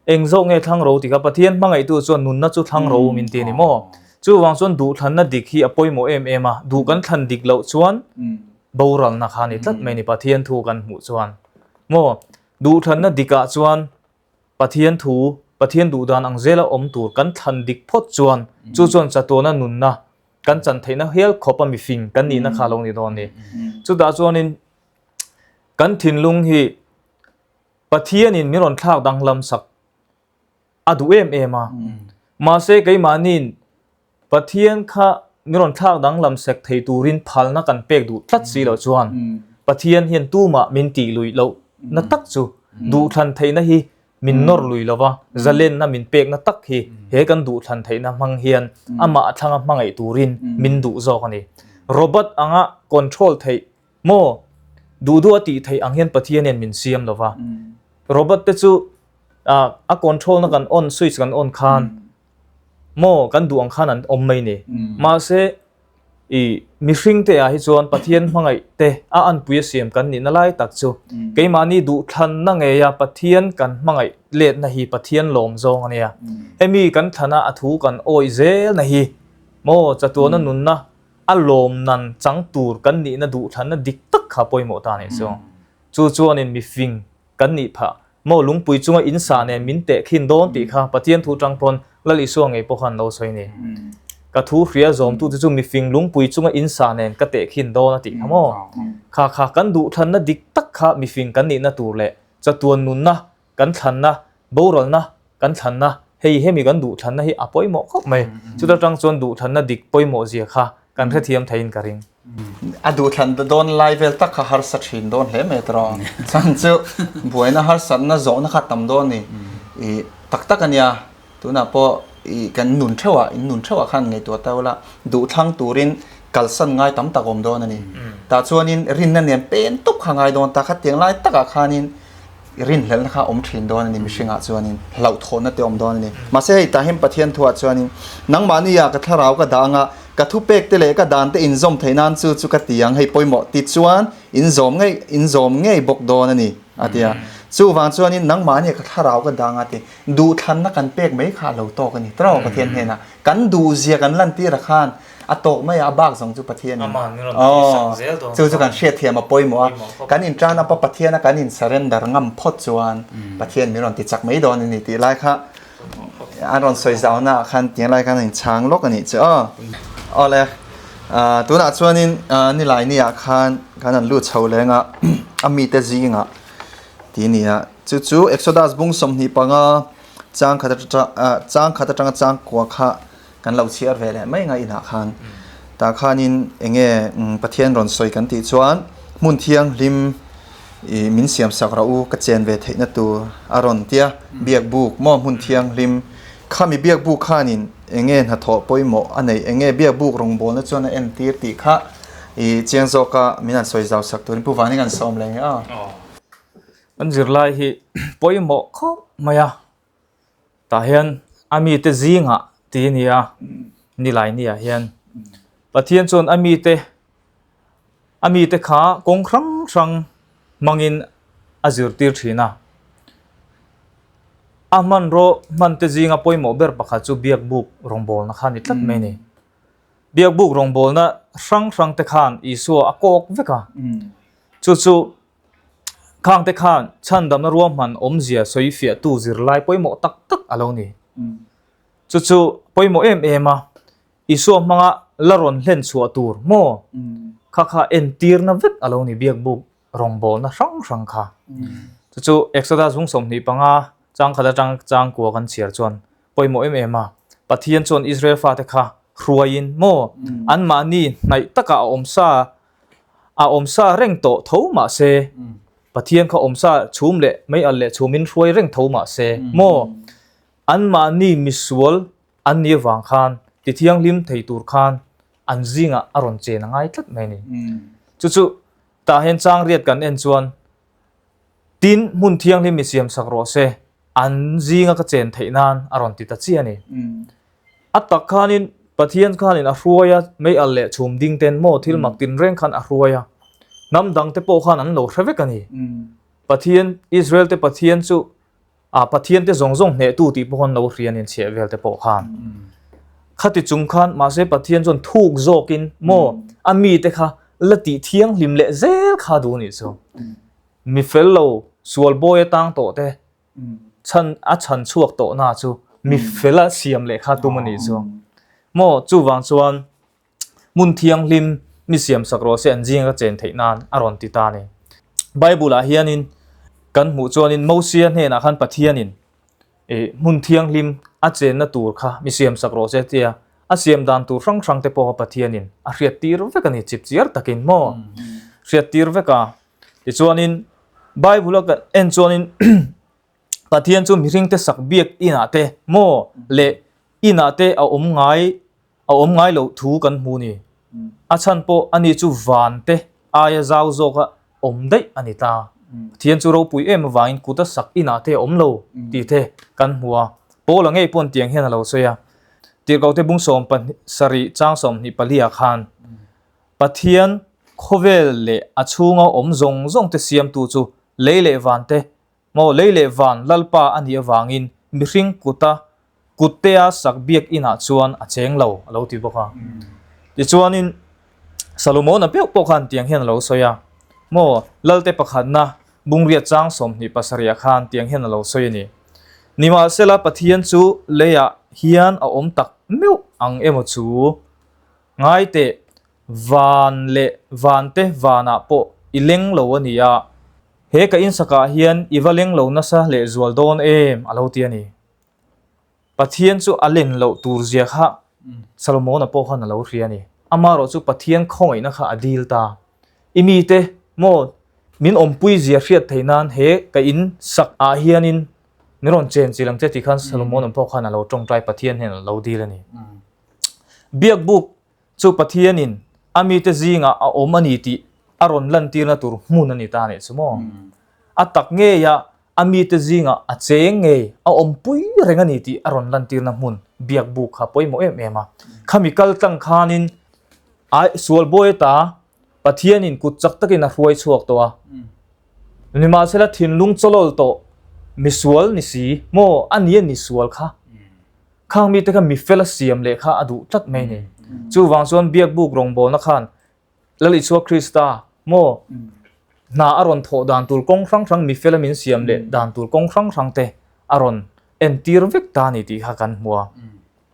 Speaker 3: Eng zawk nge thlang ro tikah Pathian hmangaihtu chuan nunna chu thlang ro min ti a ni maw? Chuvang chuan duhthlanna dik hi a pawimawh em em a, duh kan thlan dik loh chuan boralna kha a ni tlat mai a ni Pathian thu kan hmuh chuan. Maw? Duhthlanna dikah chuan Pathian thu, Pathian duhdan ang zela awm tur kan thlan dik phawt chuan chu chuan chatuana nunna kan chan theihna hial khawp a mifing kan nihna kha a lo ni dawn a ni. Chutah chuanin kan thinlung hi Pathianin min rawn thlak danglam sak a duh em em a. Mahse keimahniin Pathian kha min rawn thlak danglam sek thei turin phalna kan pek duh tlat si loh chuan Pathian hian tumah min tih luih loh na tak chu duhthlan theihna hi min nawr lui lo va, zalenna min pekna tak hi he kan duhthlan theihna hmang hian amah a thlanga hmangaih turin min duh zawk a ni. Robot anga control theih Maw? Duh duh a tih theih ang hian Pathian hian min siam lo va. Robot te chu a control na kan on, switch kan on khan maw kan duh ang khan an awm mai ni. Mahse i mihring te ah hi chuan Pathian hmangaih te a anpui a siam kan nihna lai tak chu keimahni duhthlanna ngei a Pathian kan hmangaih letna hi Pathian lawm zawng a nia. Hemi kan thlana a thu kan awih zelna hi maw chatuana nunna A lawm nan chang tur kan nihna duhthlanna dik tak kha pawimawh ta nih chu. Chu chuanin mifing kan nih phah. Maw lungpui chunga in sa nen min teh khin dawn tih kha Pathian thu tang pawn Lal Isua ngei pawh khan lo sawi ni. Ka thu hria zawmtute chu mifing lungpui chunga in sa nen ka teh khin dawn a tih kha maw? Kha kha kan duhthlanna dik tak kha mifing kan nihna tur leh chatuan nunna kan thlanna, boralna kan thlanna, hei hemi kan duhthlanna hi a pawimawh khawp mai. Chuta tang chuan duhthlanna dik pawimawh zia kha kan hrethiam theiin ka ring.
Speaker 1: A duhthlan dawn lai vel tak kha harsa thin dawn hle mai tawh. Chhan chu buaina harsatna zawhna kha tam dawn ni. I tak tak a nia, tunah pawh. I kan nun theuhah, in nun theuhah khan ngaihtuah ta ula, duhthlang turin kalsan ngai tam tak awm dawn a ni. Tah chuanin rinna nen pen tawp kha ngai dawn ta, khatiang lai takah khanin rinhlelhna kha awm thin dawn a ni mihringah chuanin, hlauhthawhna te awm dawn a ni. Mahse hei tah hian Pathian thuah chuanin, Nangmahnia ka thlarau ka dah anga, ka thupek te leh ka dan te inzawm theih nan chu chu ka ti ang, hei pawimawh ti chuan inzawm ngei inzawm ngei bawk dawn a ni, a ti a. Chuvang chuanin nangmahnia ka thlarau ka dah anga ti. Duhthlanna kan pek mai kha a lo tawk a ni. Tawk Pathian hnenah kan duhzia kan lantir a khan a tawk mai a, a bak zawng chu Pathian in aw chu chu kan hriatthiam a pawimawh a. Kan in tan up a Pathian a kan in surrender ngam phawt chuan Pathian min rawn ti chak mai dawn a ni tih lai kha an rawn sawi zauhna ah khan tiang lai khan a in chhang lawk a nih chu aw. Awle tunah chuanin nilai ni ah khan kan han lut chho leng a, a mite zingah tih a ni a. Chu chu Exodus bung 25 chang khat chang khat atanga chang kua kha kan lo chhiar ve leh mai nga inah khan. Tah khanin enge Pathian rawn sawi kan tih chuan hmun thianghlim i min siam sak rawh u ka chen ve theihna tur a rawn tia biak buk maw hmun thianghlim khami biak buk khanin enge hnathawh pawimawh a neih enge biak buk rawngbawlna chuan a entir tih kha i chiang zawka min han sawi zau sak turin Pu Vani kan sawm leh nge aw.
Speaker 3: Kan zirlai hi pawimawh khawp mai a, tah hian a mite zingah ti a ni a, nilai ni ah hian Pathian chuan a mite a mite kha kawng hrang hrang hmangin a zirtir thin a, a hmanraw hmante zinga pawimawh ber pakhat chu biakbuk rawngbawlna kha a ni tlat mai a ni. Biakbuk rawngbawlna hrang hrang te khan Isua a kawk vek a, chu chu Khangte khan chhandamna ruahman awmzia sawi fiahtu zirlai pawimawh tak tak a lo ni. Chu chu pawimawh em em a, Isua hmanga la rawn hlen chhuah tur maw? Kha kha entirna vek a lo ni biakbuk rawngbawlna hrang hrang kha. Chu chu Exodus bung 25 chang khat atang chang kua kan chhiar chuan pawimawh em em a, Pathian chuan Israel fate kha hruaiin maw anmahni hnaih takah a awm sa A awm sa reng tawh tho mah se, Pathian kha awm sa chhum leh mei al leh chhumin hruai reng tho mah se maw? Anmahni misual an nih avang khan tithianghlim thei tur khan an zingah a rawn chen a ngai tlat mai a ni. Chu chu tah hian chang riat kan en chuan tin hmun thianghlim i siam sak rawh se, an zinga ka chen theih nan a rawn ti ta chiah a ni. A tak khanin Pathian khanin a hruai a, mei al leh chhum ding ten maw thil mak tin reng khan a hruai a. Hnam dang te pawh khan an lo hre vek a ni. Pathian, Israel te Pathian chu ah Pathian te zawng zawng hnehtu tih pawh an lo hria a ni chhiah vel te pawh khan. Khati chung khan mahse Pathian chuan thuk zawkin maw a mite kha la tih thianghlim leh zel kha duh a nih chu. Mi fel lo sual bawi atang tawh te chhan a chhan chhuak tawh na chu mi fel a siam leh kha tum a nih chu maw chuvang chuan hmun thianghlim mi siam sak rawh se an zinga ka chen theih nan a rawn ti ta a ni. Bible ah hianin kan hmuh chuanin Mosia hnenah khan Pathianin ih hmun thianghlim a chenna tur kha mi siam sak rawh se tia a siam dan tur hrang hrang te pawh kha Pathianin a hriat tir vek a ni chip chiar takin maw hriat tir vek a. Tichuanin Bible a kan en chuanin Pathian chu mihringte sak biak inah te maw leh inah te a awm ngai a awm ngai loh thu kan hmu ni. A chhan pawh ani chu van te aia zau zawka awm daih a ni ta. Pathian chu ropui em avangin kuta sak inah te a awm lo tih te kan hmu a. Paula ngei pawn tiang hian a lo sawi a. Tirhkohte bung 77 chang 24 ah khan Pathian, khawvel leh a chhunga awm zawng zawngte siamtu chu lei leh vante, maw lei leh van Lalpa a nih avangin mihring kuta kuttea sak biak inah chuan a cheng lo, a lo ti bawk a. Tichuanin Salomona peuh pawh khan tiang hian a lo sawi a, maw Lalte pakhatna bungriat chang 27 ah khan tiang hian a lo sawi a ni. Nimahsela Pathian chu leiah hian a awm tak meuh ang emaw chu? Ngai teh, van leh vante vanah pawh i leng lo a ni a, he ka insakah hian i va leng lo nasa lehzual dawn em? a lo ti a ni. Pathian chu a len loh tur zia kha Salomona pawh khan a lo hria a ni. Amaherawh chu Pathian khawngaihna kha a dil ta. I mite maw min awmpui zia hriat theih nan he ka insak ah hianin. Min rawn chen chilh ang che tih khan Solomon-a pawh khan a lo tawngtai Pathian hian a lo dil a ni. Biakbuk chu Pathianin a mite zingah a awm a ni tih a rawn lantirna tur hmun a ni ta nih chu maw? A tak ngeia a mite zingah a cheng ngei a awmpui reng a ni tih a rawn lantirna hmun biakbuk kha pawimawh em em a. Khami kal tlang khanin ai sual bawi ata Pathianin kut chak takin a hruai chhuak tawh a. Nimahsela thinlung chawlawl tawh misual ni si maw a ni a ni sual kha. Khang mite kha mifel a siam leh kha a duh tlat mai ni. Chuvang chuan biakbuk rawngbawlna khan Lal Isua Krista maw hna a rawn thawh dan tur kawng hrang hrang mifel a min siam leh dan tur kawng hrang hrang te a rawn entir vek ta ni tih kha kan hmu a.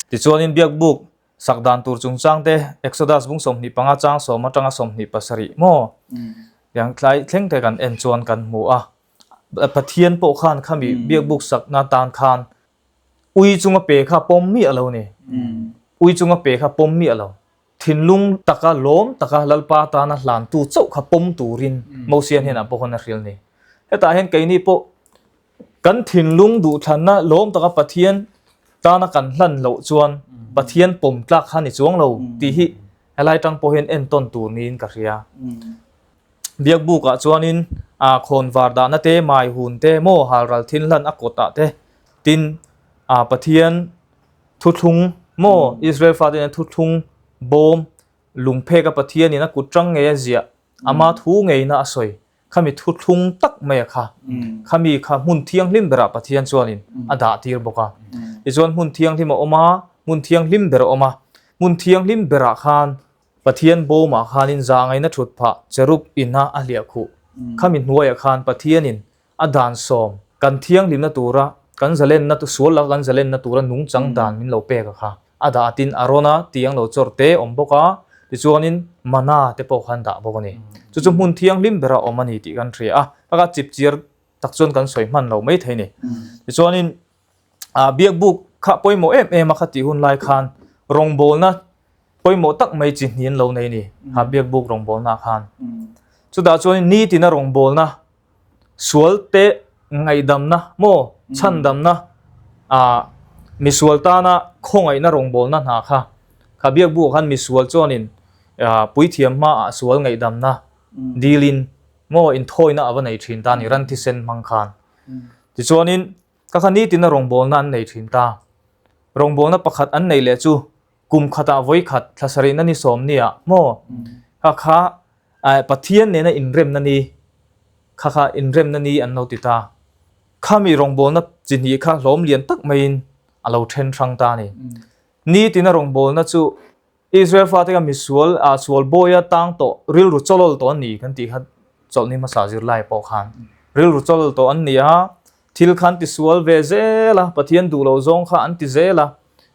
Speaker 3: Tichuanin biakbuk Sak dan tur chungchang te Exodus bung 25 chang sawm atanga 27 maw? Tiang tlai thleng te kan en chuan kan hmu a. Pathian pawh khan khami biakbuk sakna tan khan ui chunga pe kha pawm miah lo ni. Ui chunga pe kha pawm miah lo. Thinlung taka lawm taka Lalpa tana hlantu chauh kha pawm turin Mosia hnenah pawh khan a hrilh ni. Hetah hian keini pawh Kan thinlung duhthlanna lawm taka Pathian tana kan hlan loh chuan Pathian pawm tlak kha ni chuang lo tih hi helai tang pawh hian entawn tur niin ka hria. Biakbukah chuanin aa khawnvar dahna te, mai hun te, maw halral thil hlan a kawtah te tin aa Pathian thuthlung maw Israel fate nen thuthlung bawm lungpheka Pathianin a kut tang ngei a ziah ama thu ngeina a sawi Khami thuthlung tak mai a kha. Khami kha hmun thianghlim berah Pathian chuanin a dah tir bawk a. Tichuan hmun thianghlim a awm a, hmun thianghlim ber a awm a. Hmun thianghlim berah khan Pathian bawmah khanin zahngaihna thut phah cherub ina a hliah khuh. Khami hnuaiah khan Pathianin a dan sawm kan thianghlimna tura kan zalenna sual laka kan zalenna tura nungchang dan min lo pek a kha. A dah tin Arona tih ang lo chawr te awm bawk a, tichuanin Mana te pawh khan dah bawk a ni. Chu chu hmun thianghlim bera awm a ni tih kan hria a, taka chipchiar tak chuan kan sawi hman lo mai thei ni. Tichuanin ah biakbuk kha pawimawh em em a kha tih hun lai khan rawngbawlna pawimawh tak mai chi hnih an lo nei a ni, kha biakbuk rawngbawlna khan. Chutah chuanin nitina rawngbawlna Sual te ngaihdamna maw chhandamna ah misual tana khawngaihna rawngbawlna hna kha kha biakbuah khan misual chuanin ah puithiam hmaah sual ngaihdamna dilin maw inthawina a va nei thin ta a ni ran thisen hmang khan. Tichuanin ka kha nitina rawngbawlna an nei thin ta. Rawngbawlna pakhat an neih leh chu kum khatah vawi khat thla sarihna ni sawm nia maw kha kha Pathian nena inremna ni kha kha inremna ni an lo ti ta. Khami rawngbawlna chi hnih kha hlawm lian tak maiin a lo then hrang ta a ni. Nitina rawngbawlna chu Israel fate kha misual sual bawia tang tawh rilru chawlawl tawh an ni kan tih kha chawlhni hmasa zirlai pawh khan rilru chawlawl tawh an ni a, thil kha an tisual ve zel a, Pathian duh loh zawng kha an ti zel a.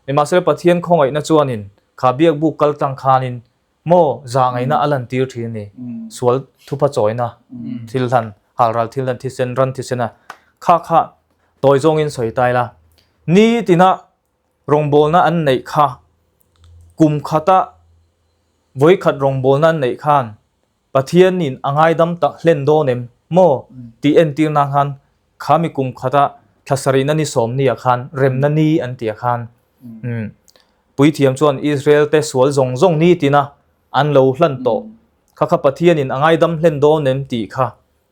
Speaker 3: Nimahsela Pathian khawngaihna chuanin kha biakbuk kal tlang khanin Maw zahngaihna a lantir thin a ni. Sual thupa chawina thil hlan, halral thil hlan thisen, ran thisen a kha kha tawi zawngin sawi ta ila. Nitina rawngbawlna an neih kha kum khata vawikhat rawngbawlna an neih khan Pathianin a ngaidam tak hlen dawn em maw tih entir nan khan Khami kum khata thla sarihna ni sawmniah khan remna ni an tih ah khan Puithiam chuan Israel te sual zawng zawng ni tina an lo hlan tawh kha kha Pathianin a ngaidam hlen dawn em tih kha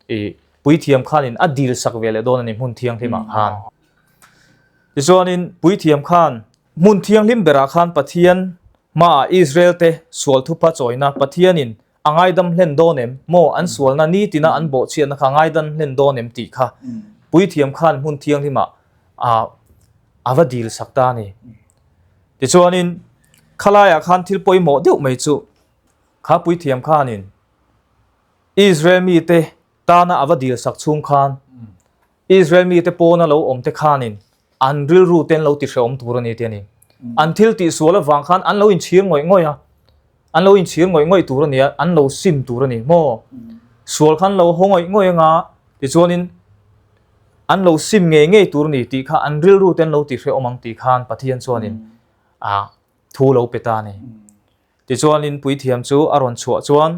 Speaker 3: i Puithiam khanin a dil sak ve leh dawn a ni hmun thianghlimah khan. Tichuanin Puithiam khan hmun thianghlim berah khan Pathian hmaah Israel te sual thupa chawina Pathianin A ngaidam hlen dawn em? Maw an sualna nitina an bawhchhiatna kha ngaidam hlen dawn em tih kha Puithiam khan hmun thianghlimah a va dil sak ta a ni. Tichuanin khalaiah khan thil pawimawh deuh mai chu kha Puithiam khanin Israel mite tana a va dil sak chhung khan Israel mite pawna lo awmte khanin an rilru te an lo ti hrehawm tur a ni tih a ni. An thil tih sual avang khan an lo inchhir ngawih ngawih a, an lo inchhir ngawih ngawih tur a ni a, an lo sim tur a ni maw? Sual khan lo haw ngawih ngawih anga tichuanin an lo sim ngei ngei tur a ni tih kha an rilru te an lo ti hrehawm ang tih khan Pathian chuanin a thu lo pe ta a ni. Tichuanin puithiam chu a rawn chhuah chuan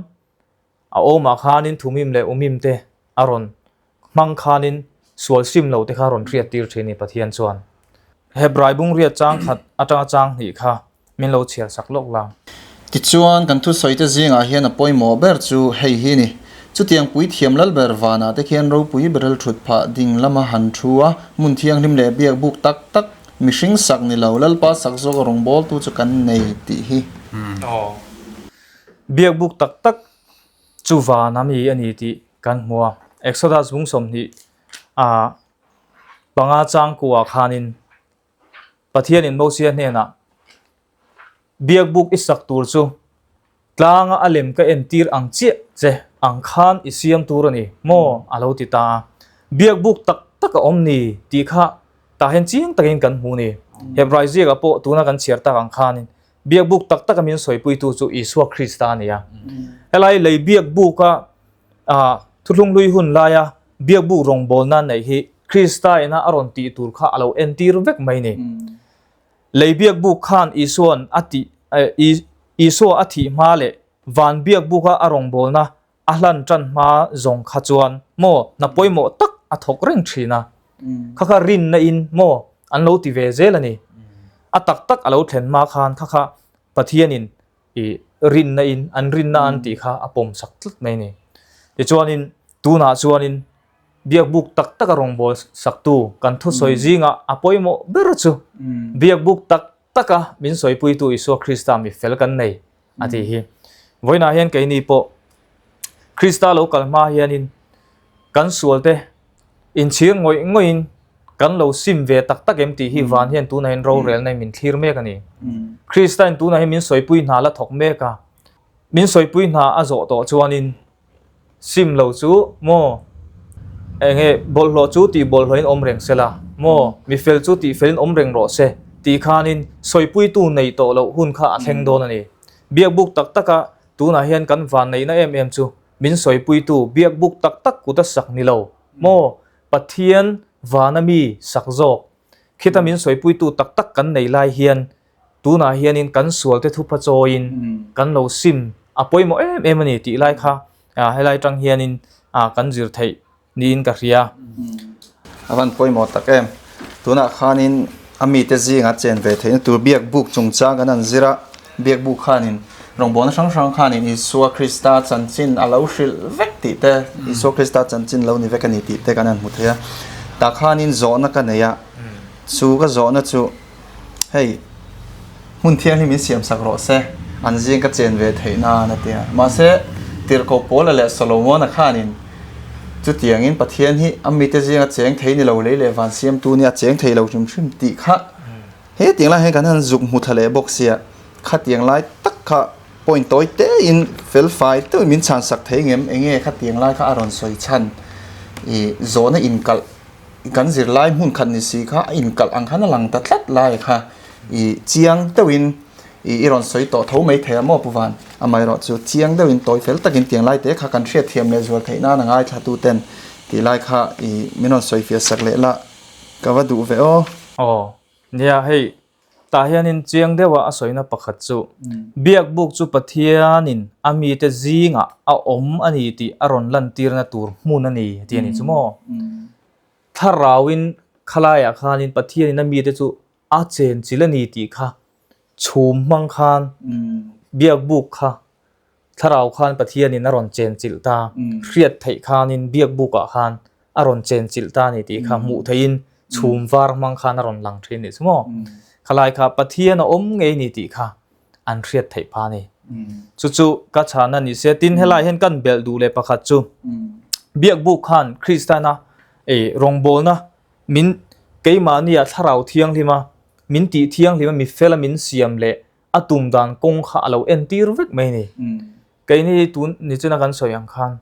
Speaker 3: A awmah khanin Thumim leh Umim te a rawn hmang khanin sual sim lo te kha rawn hriat tir thin a ni Pathian chuan. Hebrai bungriat chang khat atanga chang hnih kha min lo chhiar sak lawk la.
Speaker 1: Tichuan, kan thusawite zingah hian a pawimawh ber chu hei hi a ni. Chutiang puithiam lal ber vanah te khian ropui berel thut phah ding lama han thu a, hmun thianghlim leh biak buk tak tak, mihring sak ni lo, Lalpa sak zawk a rawngbawltu chu kan nei tih hi.
Speaker 3: Aw. Biak buk tak tak chu van a mi a ni tih kan hmu a. Exodus bung 20 a panga changkuah khanin Pathianin Mosia hnenah, Biakbuk i sak tur chu tlanga a lem ka entir ang chiah che ang khan i siam tur a ni maw? a lo ti ta a. Biakbuk tak tak a awm ni tih kha tah hian chiang takin kan hmu ni. Hebrai ziakah pawh tuna kan chhiar tak ang khanin Biakbuk tak taka min sawipuitu chu Isua Krista a ni a. Helai lei biakbuka thuthlung hlui hun laia biakbuk rawngbawlna neih hi Krista ina a rawn tih tur kha a lo entir vek mai ni. Lei biakbuk khan Isua'n a tih Isua a thih hma leh van biakbuka a rawngbawlna a hlan tan hma zawng kha chuan maw hna pawimawh tak a thawk reng thin a. Kha kha rinna in maw an lo ti ve zel a ni. A tak tak a lo thlen hma khan kha kha Pathianin i rinna in an rinna an tih kha a pawm sak tlat mai a ni. Tichuanin tunah chuanin biakbuk tak taka rawngbâwl saktu kan thusawi zingah a pawimawh ber chu biakbuk tak taka min sawipuitu Isua Krista mi fel kan nei a tih hi. Vawiinah hian keini pawh Krista lo kal hma hianin kan sualte inchhir ngawih ngawihin kan lo sim ve tak tak em tih hi van hian tunah hian rorelna in min thlir mek a ni. Krista in tunah hian min sawipui hna la thawk mek a, min sawipui hna a zawh tawh chuanin Sim lo chu maw? Enge bawlhhlawh chu tih bawlhhlawhin awm reng se la maw? Mifel chu tih felin awm reng rawh se tih khanin sawipuitu nei tawh loh hun kha a thleng dawn a ni. Biakbuk tak taka tunah hian kan vanneihna em em chu min sawipuitu biakbuk tak tak kut a sak ni lo maw? Pathian vana mi sak zawk khita min sawipuitu tak tak kan nei lai hian Tunah hianin kan sualte thupha chawiin kan lo sim a pawimawh em em a ni tih lai kha helai tang hianin kan zir theih niin ka hria.
Speaker 1: A van pawimawh tak em. Tunah khanin a mite zinga chen ve theihna tur biakbuk chungchang kan han zir a, biakbuk khanin rawngbawlna hrang hrang khanin Isua Krista chanchin a lo hrilh vek tih te, Isua Krista chanchin lo ni vek a ni tih te kan han hmu thei a. Tah khanin zawhna ka nei a, chu ka zawhna chu. Hei, hmun thianghlim in siam sak rawh se, an zing ka chen ve theih nan a ti a. Mahse, Tirhkoh Paula leh Solomona khanin chutiangin Pathian hi a mite zinga cheng thei ni lo lei leh van siamtu nia cheng thei lo hrim hrim tih kha hetiang lai hian kan han zuk hmu thla leh bawk sia, khatiang lai tak kha point tawi tein fel fai deuhin min chhan sak thei ngem enge khatiang lai kha a rawn sawi chhan i zawhna inkalh Kan zirlai hmun khat ni si kha a inkalh ang khan a lang ta tlat lai kha i chiang deuhin i i rawn sawi tawh tho mai thei a maw Pu Van? Amaherawh chu chiang deuhin tawi fel takin tiang lai te kha kan hriat thiam leh zual theih nan a ngaithla tu ten tih lai kha i min rawn sawi fiah sak leh la ka va duh ve aw.
Speaker 3: Aw nia hei tah hianin chiang deuha a sawina pakhat chu biakbuk chu Pathianin a mite zingah a awm a ni tih a rawn lantirna tur hmun a ni tih a ni chu maw? Thlarauin khalaiah khanin Pathianin a mite chu a chenchilh a ni tih kha chhum hmang khan biakbuk kha Thlarau khan Pathianin a rawn chenchilh ta, hriat theih khanin biakbukah khan a rawn chenchilh ta a ni tih kha hmuh theihin chhum var hmang khan a rawn lang thin nih chu maw? Khalai kha Pathian a awm ngei ni tih kha an hriat theih pha a ni. Chu chu ka chhana ni se, tin helai hian kan belh duh leh pakhat chu biakbuk khan Kristana rawngbawlna min keimahnia Thlarau Thianghlima min tih thianghlima mifela min siam leh a tum dan kawng kha a lo entir vek mai a ni. Keini tun ni chuna kan sawi ang khan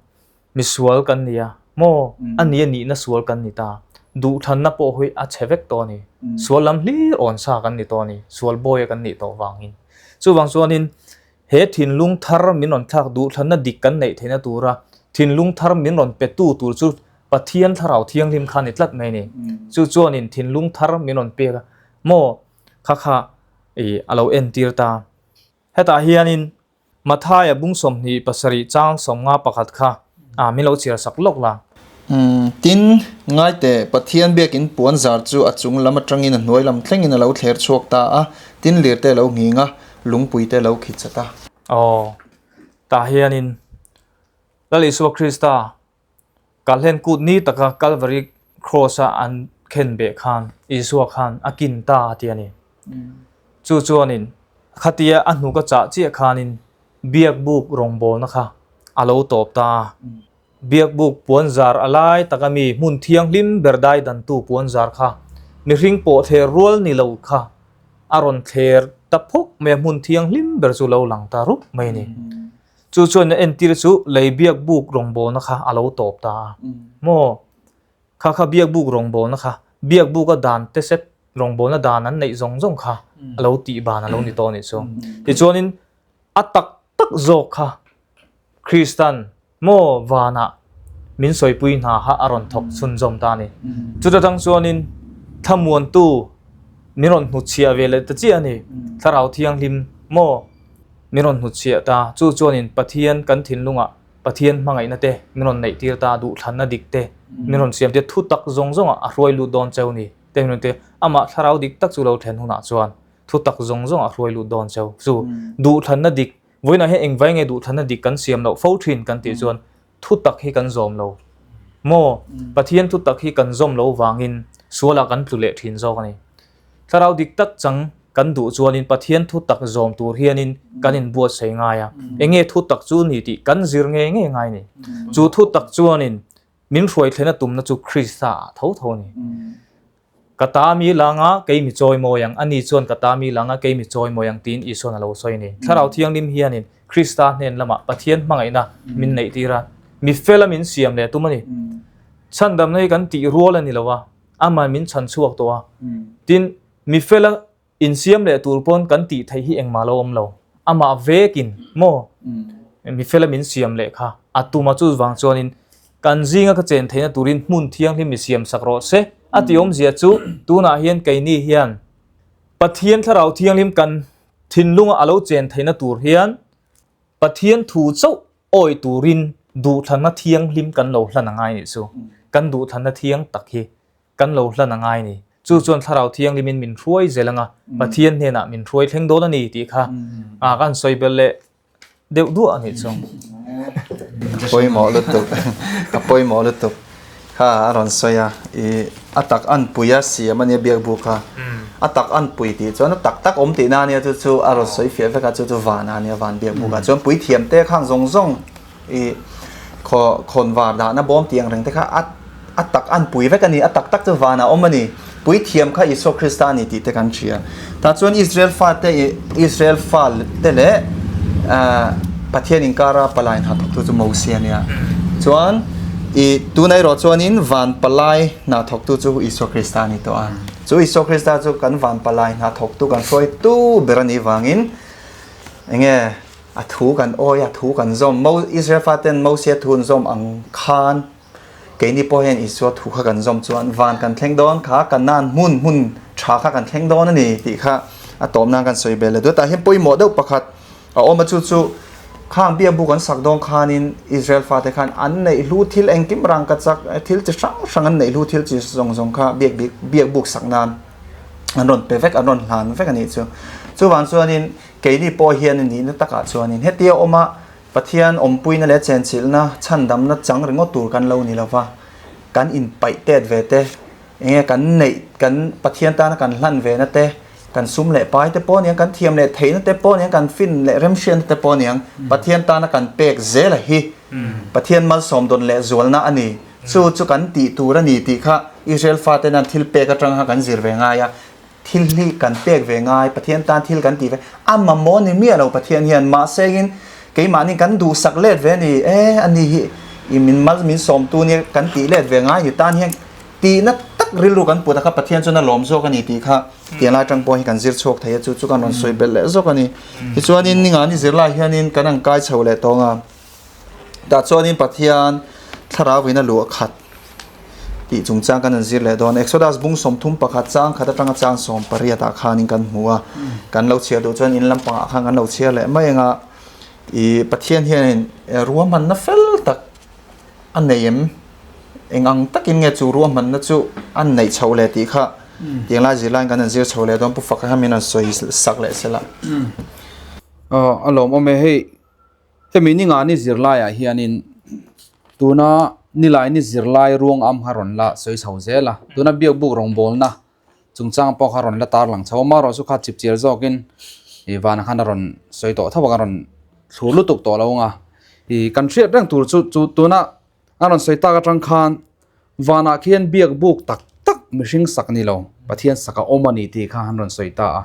Speaker 3: misual kan ni a, maw a ni a nihna sual kan ni ta, duhthlanna pawh hi a chhe vek tawh a ni. Sual lam hlir awn sa kan ni tawh a ni, sual bawi a kan nih tawh vangin. Chuvang chuanin he thinlung thar min rawn thlak duhthlanna dik kan neih theihna tura thinlung thar min rawn petu tur chu Pathian Thlarau Thianghlim kha a ni tlat mai a ni. Chu chuanin thinlung thar min rawn pek a, maw kha kha i a lo entir ta. Hetah hianin Mathaia bung 27 chang 51 kha a min lo chhiar sak lawk la.
Speaker 1: Tin, ngaite, Pathian biakin puan zar chu a chung lam atangin a hnuai lam thlengin a lo thler chhuak ta a, tin lir te a lo nghing a, lungpui te a lo khit chat a.
Speaker 3: Aw, tah hianin Lal Isua Krista Kalhlen kut ni taka Kalvari Kraws-a an khen beh khan Isua khan a kin ta a ti a ni. Chu chuanin khatia a hnuk a chah chiah khanin biakbuk rawngbawlna kha a lo tawp ta a. Biakbuk puanzar a lai taka mi hmun thianghlim ber dai dantu puanzar kha mihring pawh thler rual ni lo kha a rawn thler ta phawk mai a, hmun thianghlim ber chu lo lang ta rup mai a ni. Chu chuan a entir chu lei biakbuk rawngbawlna kha a lo tawp ta a. Maw? Kha kha biakbuk rawngbawlna kha, biakbuka dan te set rawngbawlna dan an neih zawng zawng kha a lo tih ban a lo ni tawh a nih chu. Tichuanin a tak tak zawk kha Kristan maw vanah min sawipui hna kha a rawn thawk chhunzawm ta a ni. Chuta tang chuanin thlamuantu min rawn hnutchhiah ve leh ta chiah a ni. Thlarau Thianghlim maw min rawn hnutchhiah ta. Chu chuanin Pathian kan thinlungah Pathian hmangaihna te min rawn neihtir ta, duhthlanna dik te min rawn siam tir, thutak zawng zawngah a hruai lut dawn cheu ni te min rawn ti. Amah thlarau dik tak chu lo thlen hunah chuan thutak zawng zawngah a hruai lut dawn cheu. Chu duhthlanna dik, vawiinah hian engvai nge duhthlanna dik kan siam loh fo thin kan tih chuan thutak hi kan zawm lo maw? Pathian thutak hi kan zawm lo vangin sualah kan tlu leh thin zawk a ni. Thlarau dik tak chang kan duh chuanin Pathian thutak zawm tur hianin kan inbuatsaih ngai a, enge thutak chu ni tih kan zir ngei ngei ngai a ni. Chu thutak chuanin min hruaithlena tumna chu Krista ah tho tho a ni. Ka ta mi langa kei mi chawi mawi ang, ani chuan ka ta mi langa kei mi chawi mawi ang tiin Isuan a lo sawi a ni. Thlarau Thianghlim hianin Krista hnen lamah Pathian hmangaihna min neihtir a, mi fela min siam leh tum a ni. Chhandamna hi kan tih rual a ni lo a, Amah min chhan chhuak tawh a. Tin, mi fela insiam leh tur pawn kan tih theih hi engmah lo awm lo. Amah vekin maw mi fela min siam leh kha a tum a, chuvang chuanin kan zinga ka chen theihna turin hmun thianghlim mi siam sak rawh se a tih awmzia chu tunah hian keini hian Pathian Thlarau Thianghlim kan thinlunga a lo chen theihna tur hian Pathian thu chauh awi turin duhthlanna thianghlim kan lo hlan a ngai nih chu. Kan duhthlanna thiang tak hi kan lo hlan a ngai ni. Chu chuan Thlarau Thianghlimin min hruai zel anga Pathian hnenah min hruai thleng dawn a ni tih kha a kan sawi belh leh deuh duah a nih chu.
Speaker 1: A pawimawh lutuk, a pawimawh lutuk kha a rawn sawi a, i a tak anpui a siam a nia biakbu kha. A tak anpui tih chuan a tak tak awm tihna a nia chu chu a rawn sawi fiah vek a chu chu van a nia van biakbu kha chuan puithiam te khang zawng zawng I khaw khawnvar dahna bawm tih ang reng te kha a a tak an pui vek a ni, a tak tak chu vanah a awm a ni. Puithiam kha Isua Krista a ni tih te kan hria. Tah chuan Israel fate i Israel fa te leh Pathian inkara palai hna thawktu chu Mosia a nia. Chuan i tuna erawh chuanin van palai hna thawktu chu Isua Krista a ni tawh a. Chu Isua Krista chu kan van palai hna thawktu kan hruaitu ber a nih vangin enge A thu kan awi a, thu kan zawm. Mo, Israel faten Mosia thu an zawm ang khan keini pawh hian Isua thu kha kan zawm chuan van kan thleng dawn kha, Kanaan hmun, hmun tha kha kan thleng dawn a ni tih kha a tawm nan kan sawi bel a. Tah hian pawimawh deuh pakhat a awm a, chu chu khang biakbu kan sak dawn khanin Israel fate khan an neih hlu thil engkim rangkachak thil chi hrang hrang an neih hlu thil chi zawng zawng kha biak biakbuk sak nan an rawn pe vek, an rawn hlan vek a nih chu. Chuvang chuanin Keini pawh hian a nihna takah chuanin hetia awma Pathian awmpuina leh chenchilhna chhandamna chang ringawt tur kan lo ni lova, kan inpaih tet ve te, enge kan neih, kan Pathian tana kan hlan ve na te, kan sum leh pai te pawh aniang, kan thiam leh theihna te pawh aniang, kan fin leh remhriatna te pawh aniang, Pathian tana kan pek zela hi Pathian malsawm dawn leh zualna a ni. Chu chu kan tih tur a ni tih kha Israel faten an thil pek atang kha kan zir ve ngai a. Thil hi kan pek ve ngai, Pathian tan thil kan ti ve, a mamawh ni miah lo Pathian hian, mahse in keimahni kan duhsak let ve a ni, e a ni hi i min mal min sawmtu nia kan tih let ve ngai ni tan hian tihna tak rilru kan put a kha Pathian chuan a lawm zawk a ni tih kha tiang lai atang pawh hi kan zir chhuak thei a, chu chu kan rawn sawi belh leh zawk a ni. Tichuanin ningani zirlai hianin kan ang kai chho leh tawng a, tah chuanin Pathian thlarau in a luah khat. Tih chungchang kan han zir leh dawn. Exodus bung 31 chang khat atanga chang 18 ah khanin kan hmu a. Kan lo chhiar duh chuan in lampangah khan kan lo chhiar leh mai ang a. I Pathian hianin ruahmanna fel tak a nei em? Eng ang takin nge chu ruahmanna chu an neih chhoh leh tih kha tiang lai zirlaiin kan han zir chho leh dawn Pu Faka hian min rawn sawi sak leh sela.
Speaker 2: A lawmawm e, hei hemi ni nga ni zirlaiah hianin tuna nilai ni zirlai ruang am kha rawn la sawi chho zel a, tuna biakbuk rawngbawlna chungchang pawh kha rawn la tar lang chho a, amaherawhchu kha chipchiar zawkin ih vanah khan a rawn sawi tawh tho a, ka rawn thlur lutuk tawh lo ang a, ih kan hriat reng tur chu chu tuna A rawn sawi tak atang khan vanah khian biak buk tak tak mihring sak ni lo, Pathian sak a awm a ni tih kha an rawn sawi ta a.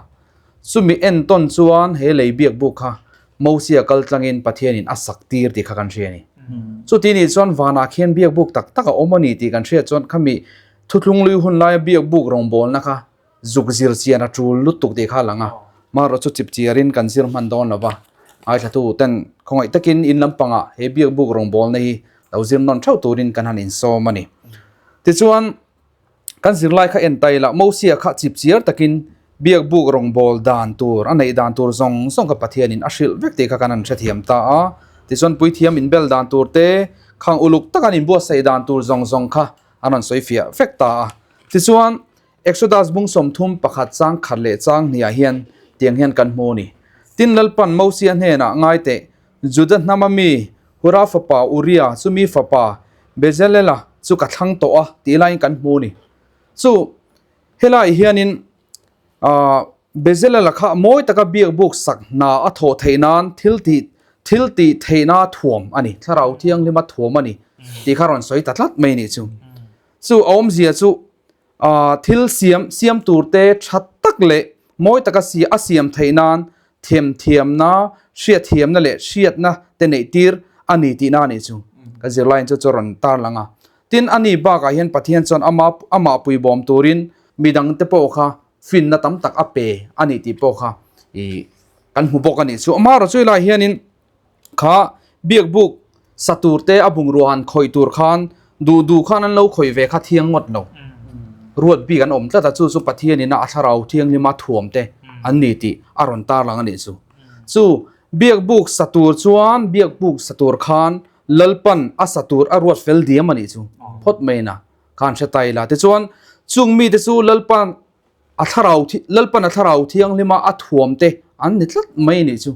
Speaker 2: Chumi entawn chuan he lei biak buk kha Mosia kal tlangin Pathianin a sak tir tih kha kan hria a ni. Chuti nih chuan vanah khian biak buk tak tak a awm a ni tih kan hriat chuan khami thuthlung lui hun laia biak buk rawngbawlna kha Zuk zir chian a tul lutuk tih kha a lang a, hmanraw chu chip chiarin kan zir hman dawn lo va, ngaithlatu ten khawngaih takin in lampangah he biakbuk rawngbawlna hi lo zir nawn theuh turin kan han insawm a ni. Tichuan, kan zirlai kha en ta ila, Mosia kha chip chiar takin biakbuk rawngbâwl dan tur, a neih dan tur zawng zawng kha Pathianin a hrilh vek tih kha kan han hrethiam ta a. Tichuan, puithiam inbel dan tur te, khang uluk taka an inbuatsaih dan tur zawng zawng kha an rawn sawi fiah vek ta a. Tichuan, Exodus bung 31 chang khat leh chang hniah hian tiang hian kan hmu a ni. Tin Lalpan Mosia hnenah ngai teh, Juda hnama mi Hura fapa Uria chu mi fapa Bezalela chu ka thlang tawh a tih laiin kan hmu a ni. Chu helaiah hianin Bezalela kha mawi taka biakbuk sak hna a thawh theih nan thil tih thil tih theihna thuam a ni, Thlarau Thianghlima thuam a ni tih kha rawn sawi ta tlat mai a nih chu. Chu a awmzia chu Thil siam siam turte tha tak leh mawi taka si a siam theih nan themthiamna, hriatthiamna leh hriatna te neih tir a ni tihna a nih chu. Ka zirlaiin chu chu rawn tar lang a. Tin, a ni bakah hian Pathian chuan ama amah puibawm turin midangte pawh kha finna tam tak a pe a nih tih pawh kha ih kan hmu bawk a nih chu. Amaherawhchu helaiah hianin Kha biakbuk sa tur te a bungrua han khawih tur khan duh duh khan an lo khawih ve kha thiang ngawt lo. Ruat bik an awm tlat a, chu chu Pathian ina a thlarau thianghlima thuam te an ni tih a rawn tarlang a nih chu. Chu biakbuk sa tur chuan biakbuk sa tur khan Lalpan a sa tur a ruat fel diam a nih chu phawt mai ina khan hre ta ila. Tichuan chung mite chu Lalpan A thlarau thi, Lalpan a thlarau thianghlima a thuam te an ni tlat mai nih chu.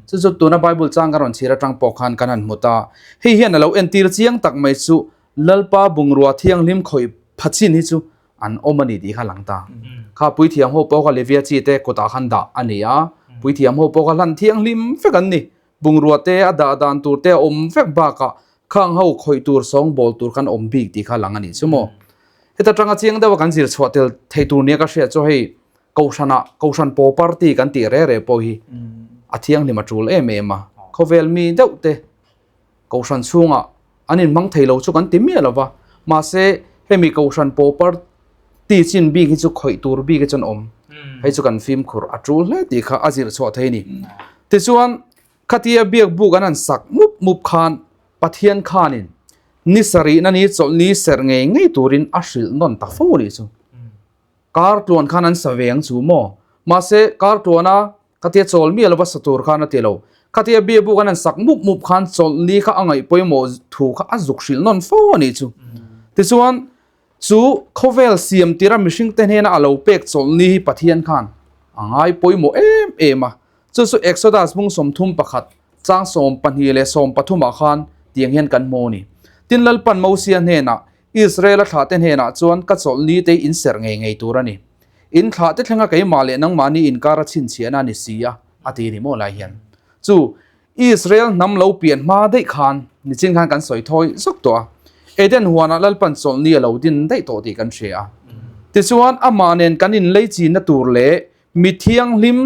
Speaker 2: Chu chu tuna Bible chang ka rawn chhir atang pawh khan kan han hmu ta. Hei hian a lo entir chiang tak mai chu Lalpa bungrua thianghlim khawih phachin hi chu an awm a ni tih kha lang ta. Kha puithiam ho pawh kha Levia chi te kutah khan dah a ni a, puithiam ho pawh kha hlan thianghlim vek an ni. Bungrua te a dah dan tur te a awm vek bakah khang ho khawih tur sawngbawl tur khan awm bik tih kha lang a nih chu maw. Heta tanga chiang deuha kan zir chhuah tel thei tur nia ka hriat chu hei Kohhranah Kohhran paw party kan tih re re pawh hi a thianghlim a tul em em a. Khawvel mi deuh te Kohhran chhungah an inhmang thei lo chu kan ti miah lo va, mahse hemi Kohhran paw party chin bik hi chu khawih tur bik hi chuan awm. Hei chu kan fimkhur a tul hle tih kha a zir chhuah thei a ni. Tichuan Khatia biakbuk an han sak mup mup khan Pathian khanin ni sarihna ni chawlhni serh ngei ngei turin a hrilh nawn ta fo a nih chu. Kar tluan khan an sa ve ang chu maw? Mahse, kar tluana khatia chawl miah lova sa tur khan a ti lo. Khatia biakbuk an han sak mup mup khan chawlhni kha a ngaih pawimawh thu kha a zuk hrilh nawn fo a nih chu. Tichuan, Chu khawvel siam tira mihringte hnena a lo pek chawlhni hi Pathian khan a ngai pawimawh em em a. Chu chu Exodus hmung 31 chang 12 leh 13 ah khan tiang hian kan hmu a ni. Tin Lalpan Mosia hnenah, Israela thlahte hnenah chuan ka chawlhni te in serh ngei ngei tur a ni. In thlahte thlenga keimah leh nangmahni inkar a chhinchhiahna a ni si a, a ti a ni maw lai hian. Chu Israel hnam lo pian hma daih khan nichin khan kan sawi thawi zawk tawh a, Eden huanah Lalpan chawlhni a lo din daih tawh tih kan hria a. Tichuan, amah nen kan inlei chinna tur leh mi thianghlim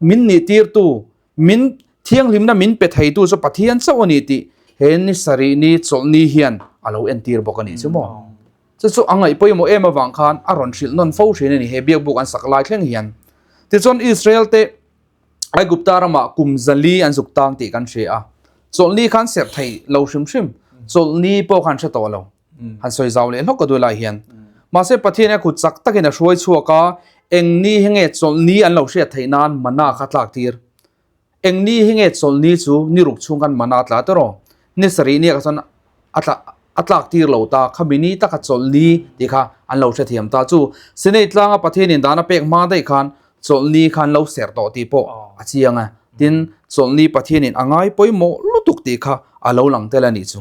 Speaker 2: min nihtirtu, min thianghlimna min pe theitu chu Pathian chauh a ni tih he ni sarih ni chawlhni hian a lo entir bawk a nih chu maw. Chu chu a ngaih pawimawh em avang khan a rawn hrilh nawn fo thin a ni he biakbuk an sak lai thleng hian. Tichuan, Israel te Aigupta ramah kum zali an zuk tang tih kan hria a, chawlhni khan serh thei lo hrim hrim, chawlhni pawh khan hre tawh lo. Han sawi zau leh hlawk ka duh lai hian. Mahse Pathian a kut chak takin a hruai chhuak a, eng ni hi nge chawlhni an lo hriat theih nan mana kha tlak tir. Eng ni hi nge chawlhni chu ni ruk chhung khan mana tla tawh rawh. Ni sarih ni ah kha chuan a tla. a tlak tir lo ta, khami ni taka chawlhni tih kha an lo hrethiam ta. Chu Sinai tlanga Pathianin dan a pek hma daih khan chawlhni kha an lo serh tawh tih pawh a chiang a. Tin, chawlhni Pathianin a ngai pawimawh lutuk tih kha a lo lang tel a nih chu.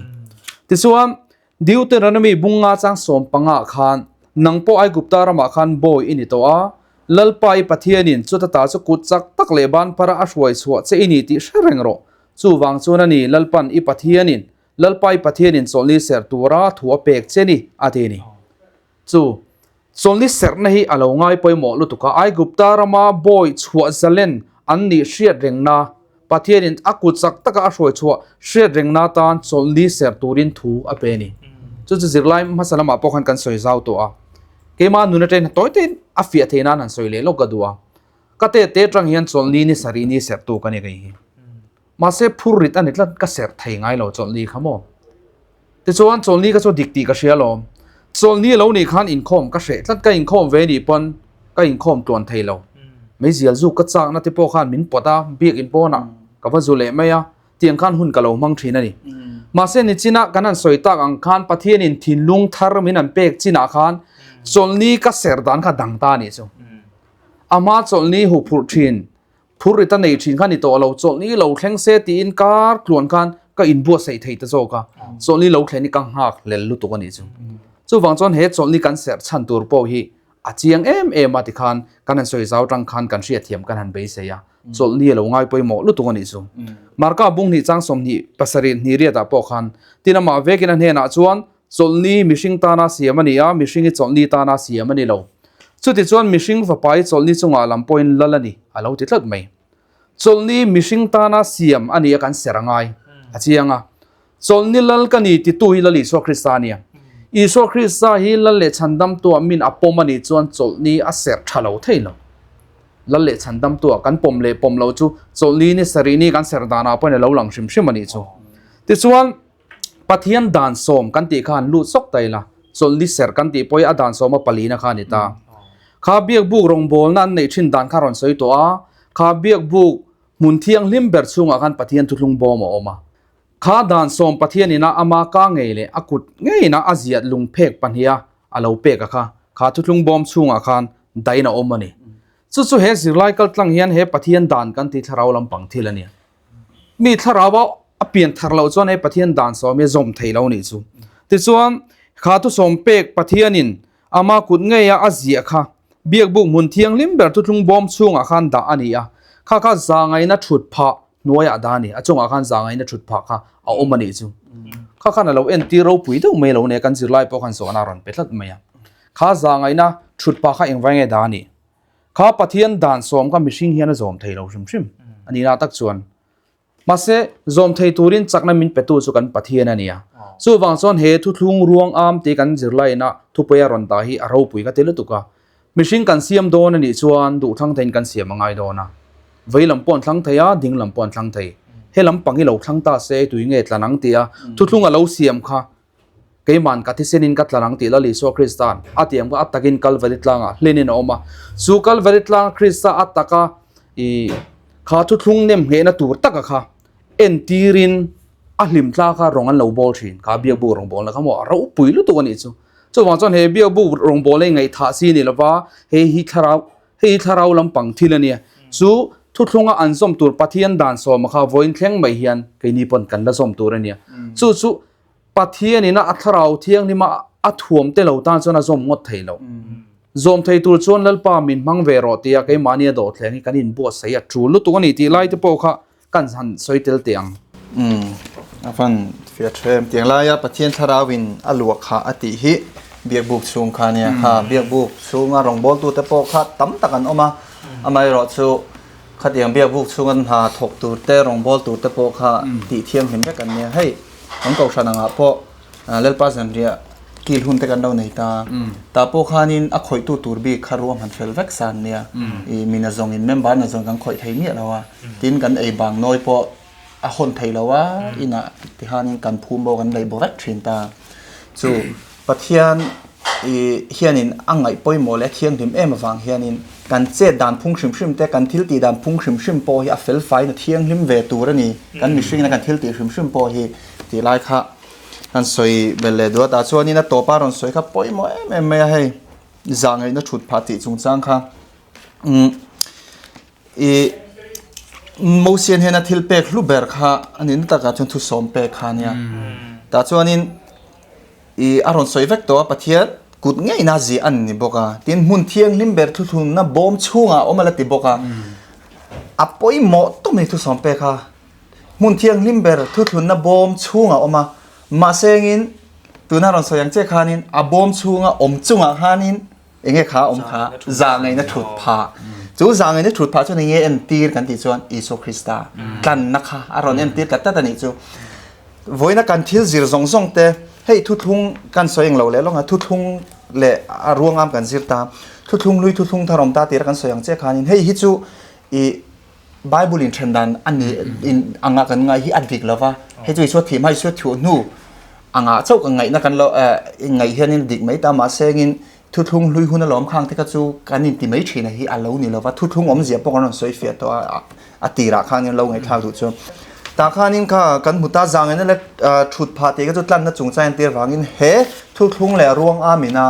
Speaker 2: Tichuan, Deuteronomy bunga chang 15 khan, Nang pawh Aigupta ramah khan bawi i ni tawh a, Lalpa i Pathianin chuta ta chu kut chak tak leh ban phara a hruai chhuah che i ni tih hre reng rawh. Chuvang chuan a ni, Lalpan i Pathianin, Lalpa i Pathianin chawlhni serh tura thu a pek che ni, a ti a ni. Chu chawlhni serhna hi a lo ngai pawimawh lutuk a, Aigupta rama bawi chhuah zalen an nih hriat rengna, Pathianin a kut chak taka a hruai chhuah hriat rengna atan chawlhni serh turin thu a pe a ni. Chu chu zirlai hmasa lamah pawh khan kan sawi zau tawh a, keimah nun atangin tawi tein a fiah theih nan han sawi leh lawk ka duh a. Ka te te atang hian chawlhni ni sarih ni serh tu ka ni kei hi. Mahse phur rit a ni tlat ka serh thei ngai lo chawlhni kha maw. Tichuan chawlhni ka chu dik tih ka hria alawm. Chawlhni lo nih khan inkhawm ka hreh tlat ka inkhawm ve nih pawn ka inkhawm tluan thei lo. Meizial zuk ka chakna te pawh khan min pawt a, biakin pawnah ka va zu leh mai a, tiang khan hun ka lo hmang thin a ni. Mahse nichinah kan han sawi tak ang khan Pathianin thinlung thar min han pek chinah khan chawlhni ka serh dan kha dang ta a nih chu. A hma chawlhni huphurh thin Phur rit a nei thin kha ni tawh lo, chawlhni lo thleng se tiin kar tluan khan ka inbuatsaih thei ta zawk a, chawlhni lo thlen hi ka nghak hlel lutuk a nih chu. Chuvang chuan he chawlhni kan serh chhan tur pawh hi a chiang em em a tikhan kan han sawi zau tang khan kan hriatthiam kan han beisei a, chawlhni a lo ngai pawimawh lutuk a nih chu. Marka bung hnih chang 20 pasarih hnih riatah pawh khan tin amah vekin a hnenah chuan Chawlhni mihring tana siam a ni a, mihring hi chawlhni tana siam a ni lo. Chutichuan mihring fapa hi chawlhni chungah lam pawhin lal a ni, a lo ti tlat mai. Chawlhni mihring tana siam a ni a kan ser a ngai, a chiang a. Chawlhni lal ka ni titu hi Lal Isua Krista a nia. Isua Krista hi lal leh chhandamtua min a pawm a nih chuan chawlhni a ser tha lo thei lo. Lal leh chhandamtua kan pawm leh pawm lo chu chawlhni ni sarih ni kan ser danah pawhin a lo lang hrim hrim a nih chu. Tichuan. Pathian dan sawm kan tih khan lut sawk ta ila, chawlhni serh kan tih pawh hi a dan sawma palina kha a ni ta. Kha biakbuk rawngbawlna an neih thin dan kha rawn sawi tawh a, kha biakbuk hmun thianghlim ber chhungah khan Pathian thuthlung bawm a awm a. Kha dan sawm Pathian ina ama ka ngei leh a kut ngeiina a ziat lungphek pahniha a lo pek a kha, kha thuthlung bawm chhungah khan dain a awm a ni. Chu chu he zirlai kaltlang hian he Pathian dan kan tih thlarau lampang thil a ni. Mi thlarau a a pian thar loh chuan hei Pathian dan sawm hi a zawm thei lo nih chu. Tichuan, kha thusawm pek Pathianin ama kut ngeia a ziah kha biakbuk hmun thianghlim ber thuthlung bawm chhungah khan dah a ni a, kha kha zangaina thut phah hnuaiah dah a ni, a chungah khan zangaina thut phah kha a awm a nih chu. Kha khan a lo entir ropui deuh mai lo nia, kan zirlai pawh khan zawhna a rawn pe tlat mai a. Kha zangaina thut phah kha engvai nge dah a nih? Kha Pathian dan sawm kha mihring hian a zawm thei lo hrim hrim a nihna tak chuan. Mahse, zawm thei turin chakna min petu chu kan Pathian a nia. Chuvang chuan he thuthlung ruang am tih kan zirlaiin a thupui a rawn dah hi a ropui ka ti lutuk a. Mihring kan siam dawn a nih chuan duhthlang theiin kan siam a ngai dawn a. Vei lam pawh an thlang thei a, ding lam pawh an thlang thei. He lam pang hi lo thlang ta se tui nge tlan ang tia thuthlung a lo siam kha Keiman ka thisenin ka tlan ang tih Lal Isua Krista'n a tiam kha a takin Kalvari tlangah hlenin a awm a. Chu Kalvari tlang Krista a taka i kha thuthlung nem nghehna tur taka kha entirin a hlim tla kha rawng an lo bawl thin. Kha biakbuk rawngbawlna kha maw a ropui lutuk a nih chu. Chuvang chuan he biakbuk rawngbawlna hi ngaihthah si ni lova hei hi thlarau hei hi thlarau lampang thil a nia. Chu thuthlunga an zawm tur Pathian dan sawma kha vawiin thleng mai hian keini pawn kan la zawm tur a nia. Chu chu Pathian ina a thlarau thianghlima a thuam te lo tan chuan a zawm ngawt thei lo. Zawm thei tur chuan Lalpa min hmang ve rawh tia keimahni a dawhthleng hi kan inbuatsaih a tul lutuk a ni tih lai te pawh kha kan han sawi tel teh ang.
Speaker 1: Umm a van fiah tha em. Tiang laia Pathian thlarau in a luah kha a tih hi biakbuk chhung kha nia kha biakbuk chhunga rawngbawltu te pawh kha tam tak an awm a, amaherawh chu khatiang biakbuk chhunga hna thawk tur te rawngbâwl tur te pawh kha tih thianghlim vek an nia. Hei kan kohhran angah pawh Lalpa Zanriah kil hun te kan lo nei ta. Tah pawh khanin a khawihtu tur bik kha ruahman fel vek sa an nia. Ih mi nazawngin member nazawng kan khawih thei miah lo a. Tin kan ei bang nawi pawh a hawn thei lo a, inah tihanin kan phum bo kan lei bo vek thin ta. Chu Pathian i hianin a ngaih pawimawh leh a thianghlim em avang hianin kan chet dan phung hrim hrim te, kan thil tih dan phung hrim hrim pawh hi a fel faiin a thianghlim ve tur a ni. Kan mihringina kan thil tih hrim hrim pawh hi tih lai kha. Kan sawi belh leh duh a, tah chuanin a tawpa rawn sawi kha pawimawh em em mai a hei, zah ngaihna thut phah tih chungchang kha. Umm i Mosian hian a thil pek hlu ber kha a nihna takah chuan thusawm pek kha a nia. Tah chuanin i a rawn sawi vek tawh a, Pathian kut ngeina ziah a ni bawk a, tin hmun thianghlim ber thuthlunna bawm chhungah a awm a la ti bawk a, a pawimawh tawp mai thusawm pek kha. Hmun thianghlim ber thuthlunna bawm chhungah a awm a, mahse engin tuna rawn sawi ang che khanin a bawm chhunga awm chungah khanin enge kha awm kha zah ngaihna thut phah. Chu zah ngaihna thut phah chuan enge entir kan tih chuan Isua Krista tlanna kha a rawn entir tlat tlat a nih chu. Vawiina kan thil zir zawng zawng te hei thuthlung kan sawi englo leh lawng a, thuthlung leh a ruangam kan zir ta, thuthlung hlui thuthlung thar awm ta tira kan sawi ang che khanin hei hi chu i Bible in then dan a ni in anga kan ngai hi a dik lova, hei chu Isua thih hma Isua thuh hnu anga chauh kan ngaihna kan lo ngaih hianin dik mai ta mahse engin thuthlung hlui hun alawm khang te kha chu kan inti mai thin a hi a lo ni lova, thuthlung awmzia pawh kan rawn sawi fiah tawh a, a tirah khanin lo ngaihthlak duh chuan tah khanin kha kan hmu ta zangena leh thut phah tih kha chu tlanna chungchang entir vangin he thuthlung leh ruang amina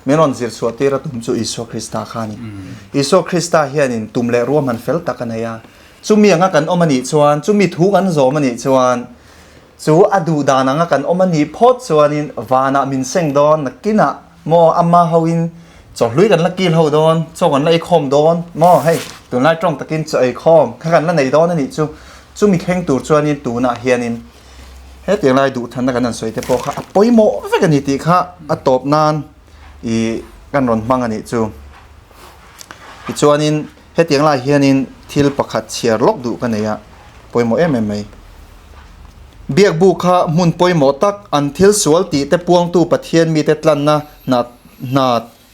Speaker 1: Min rawn zir chhuah tir a tum chu Isua Krista kha a ni. Isua Krista hianin tum leh ruahman fel tak a nei a. Chumi anga kan awm a nih chuan, chumi thu kan zawm a nih chuan, chu a duh dan anga kan awm a nih phawt chuanin vanah min seng dawn, nakinah maw ama hoin chawhlui kan la kil ho dawn, chaw kan la ei khawm dawn maw hei tunlai tawng takin chaw ei khawm kha kan la nei dawn a nih chu. Chumi thleng tur chuanin tunah hianin Hetiang lai duhthanna kan han sawi te pawh kha a pawimawh vek a ni tih kha a tawp nan ih kan rawn hmang a nih chu. Tichuanin hetiang lai hianin thil pakhat chhiar lawk duh ka nei a, pawimawh em em mai. Biakbu kha hmun pawimawh tak an thil sual tih te puangtu Pathian mite tlanna hna hna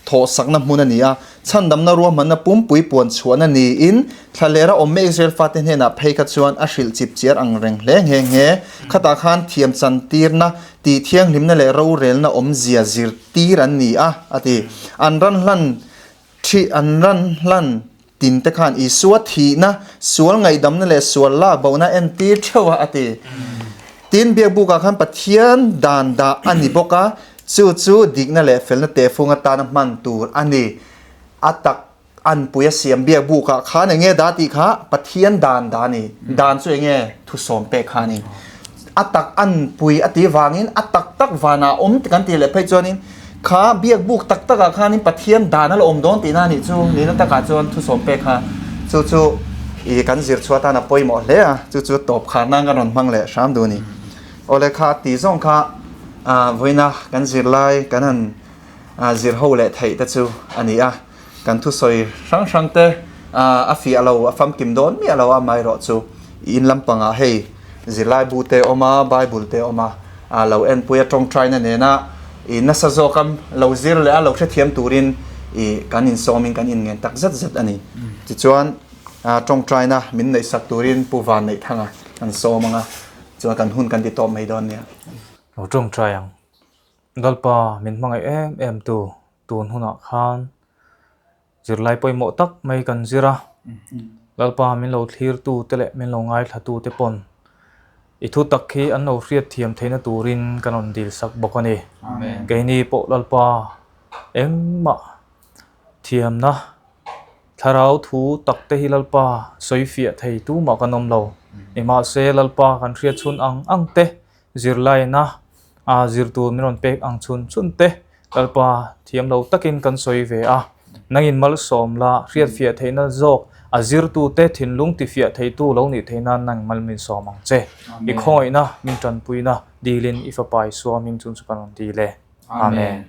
Speaker 1: Thawhsakna hmun a ni a, chhandamna ruahmanna pumpui puan chhuahna niin thlalera awm mek Israel fate hnenah phei kha chuan a hrilh chip chiar ang reng hle nghe nghe. Khatah khan thiam chantirna, tih thianghlimna leh rorelna awmzia zirtir an ni a, a ti. An ran hlan thi an ran hlan tin te khan Isua thihna, sual ngaihdamna leh sual lak bohna entir theuh a, a ti. Tin, Biakbukah khan Pathian dan dah a ni bawk a, chu chu dikna leh felna tehfung atana hman tur a ni. A tak anpui a siam Biakbukah khan eng nge dah tih kha Pathian dan dah a ni. Dan chu eng nge? Thusawm pek kha a ni. A tak anpui a tih vangin a tak tak vanah awm kan tih leh phei chuanin kha biakbuk tak takah khanin Pathian dan a la awm dawn tihna a nih chu nihna takah chuan thusawm pek kha chu chu ih kan zir chhuah atan a pawimawh hle a, chu chu tawp khar nan kan rawn hmang leh hram duh a ni. Awle kha tih zawng kha ah vawiina kan zirlai kan han ah zir ho leh theih te chu a ni a. Kan thusawi hrang hrang te a fiah lo, a famkim dawn miah lo a, amaherawh chu in lampangah hei zirlaibu te awm a, Bible te awm a, lo enpui a tawngtaina nena i nasa zawka lo zir leh a lo hrethiam turin i kan insawmin kan inngen tak zet zet a ni. Tichuan tawngtaina min neihsak turin Pu Vanneihthanga kan sawm ang a, chuan kan hun kan ti tawp mai dawn nia.
Speaker 3: Lo tawngtai ang. Lalpa min hmangaih em em tu tun hunah khan zirlai pawimawh tak mai kan zir a, Lalpa min lo thlir tu te leh min lo ngaithla tu te pawn i thu tak hi an lo hriat thiam theihna turin kan rawn dil sak bawk a ni. Keini pawh Lalpa engmah thiamna thlarau thu tak te hi Lalpa sawi fiah thei tumah kan awm lo. Nimahse Lalpa kan hriat chhun ang ang te zirlaina a zir tur min rawn pek ang chhun chhun te Lalpa thiam lo takin kan sawi ve a, nangin malsawm la hriatfiah theihna zawk a zirtute thinlung tifiah theitu lo nih theih nan nang mal min sawm ang che. I khawngaihna min tanpuina dilin i fapa Isua hming chung chu kan rawn dil e. Amen.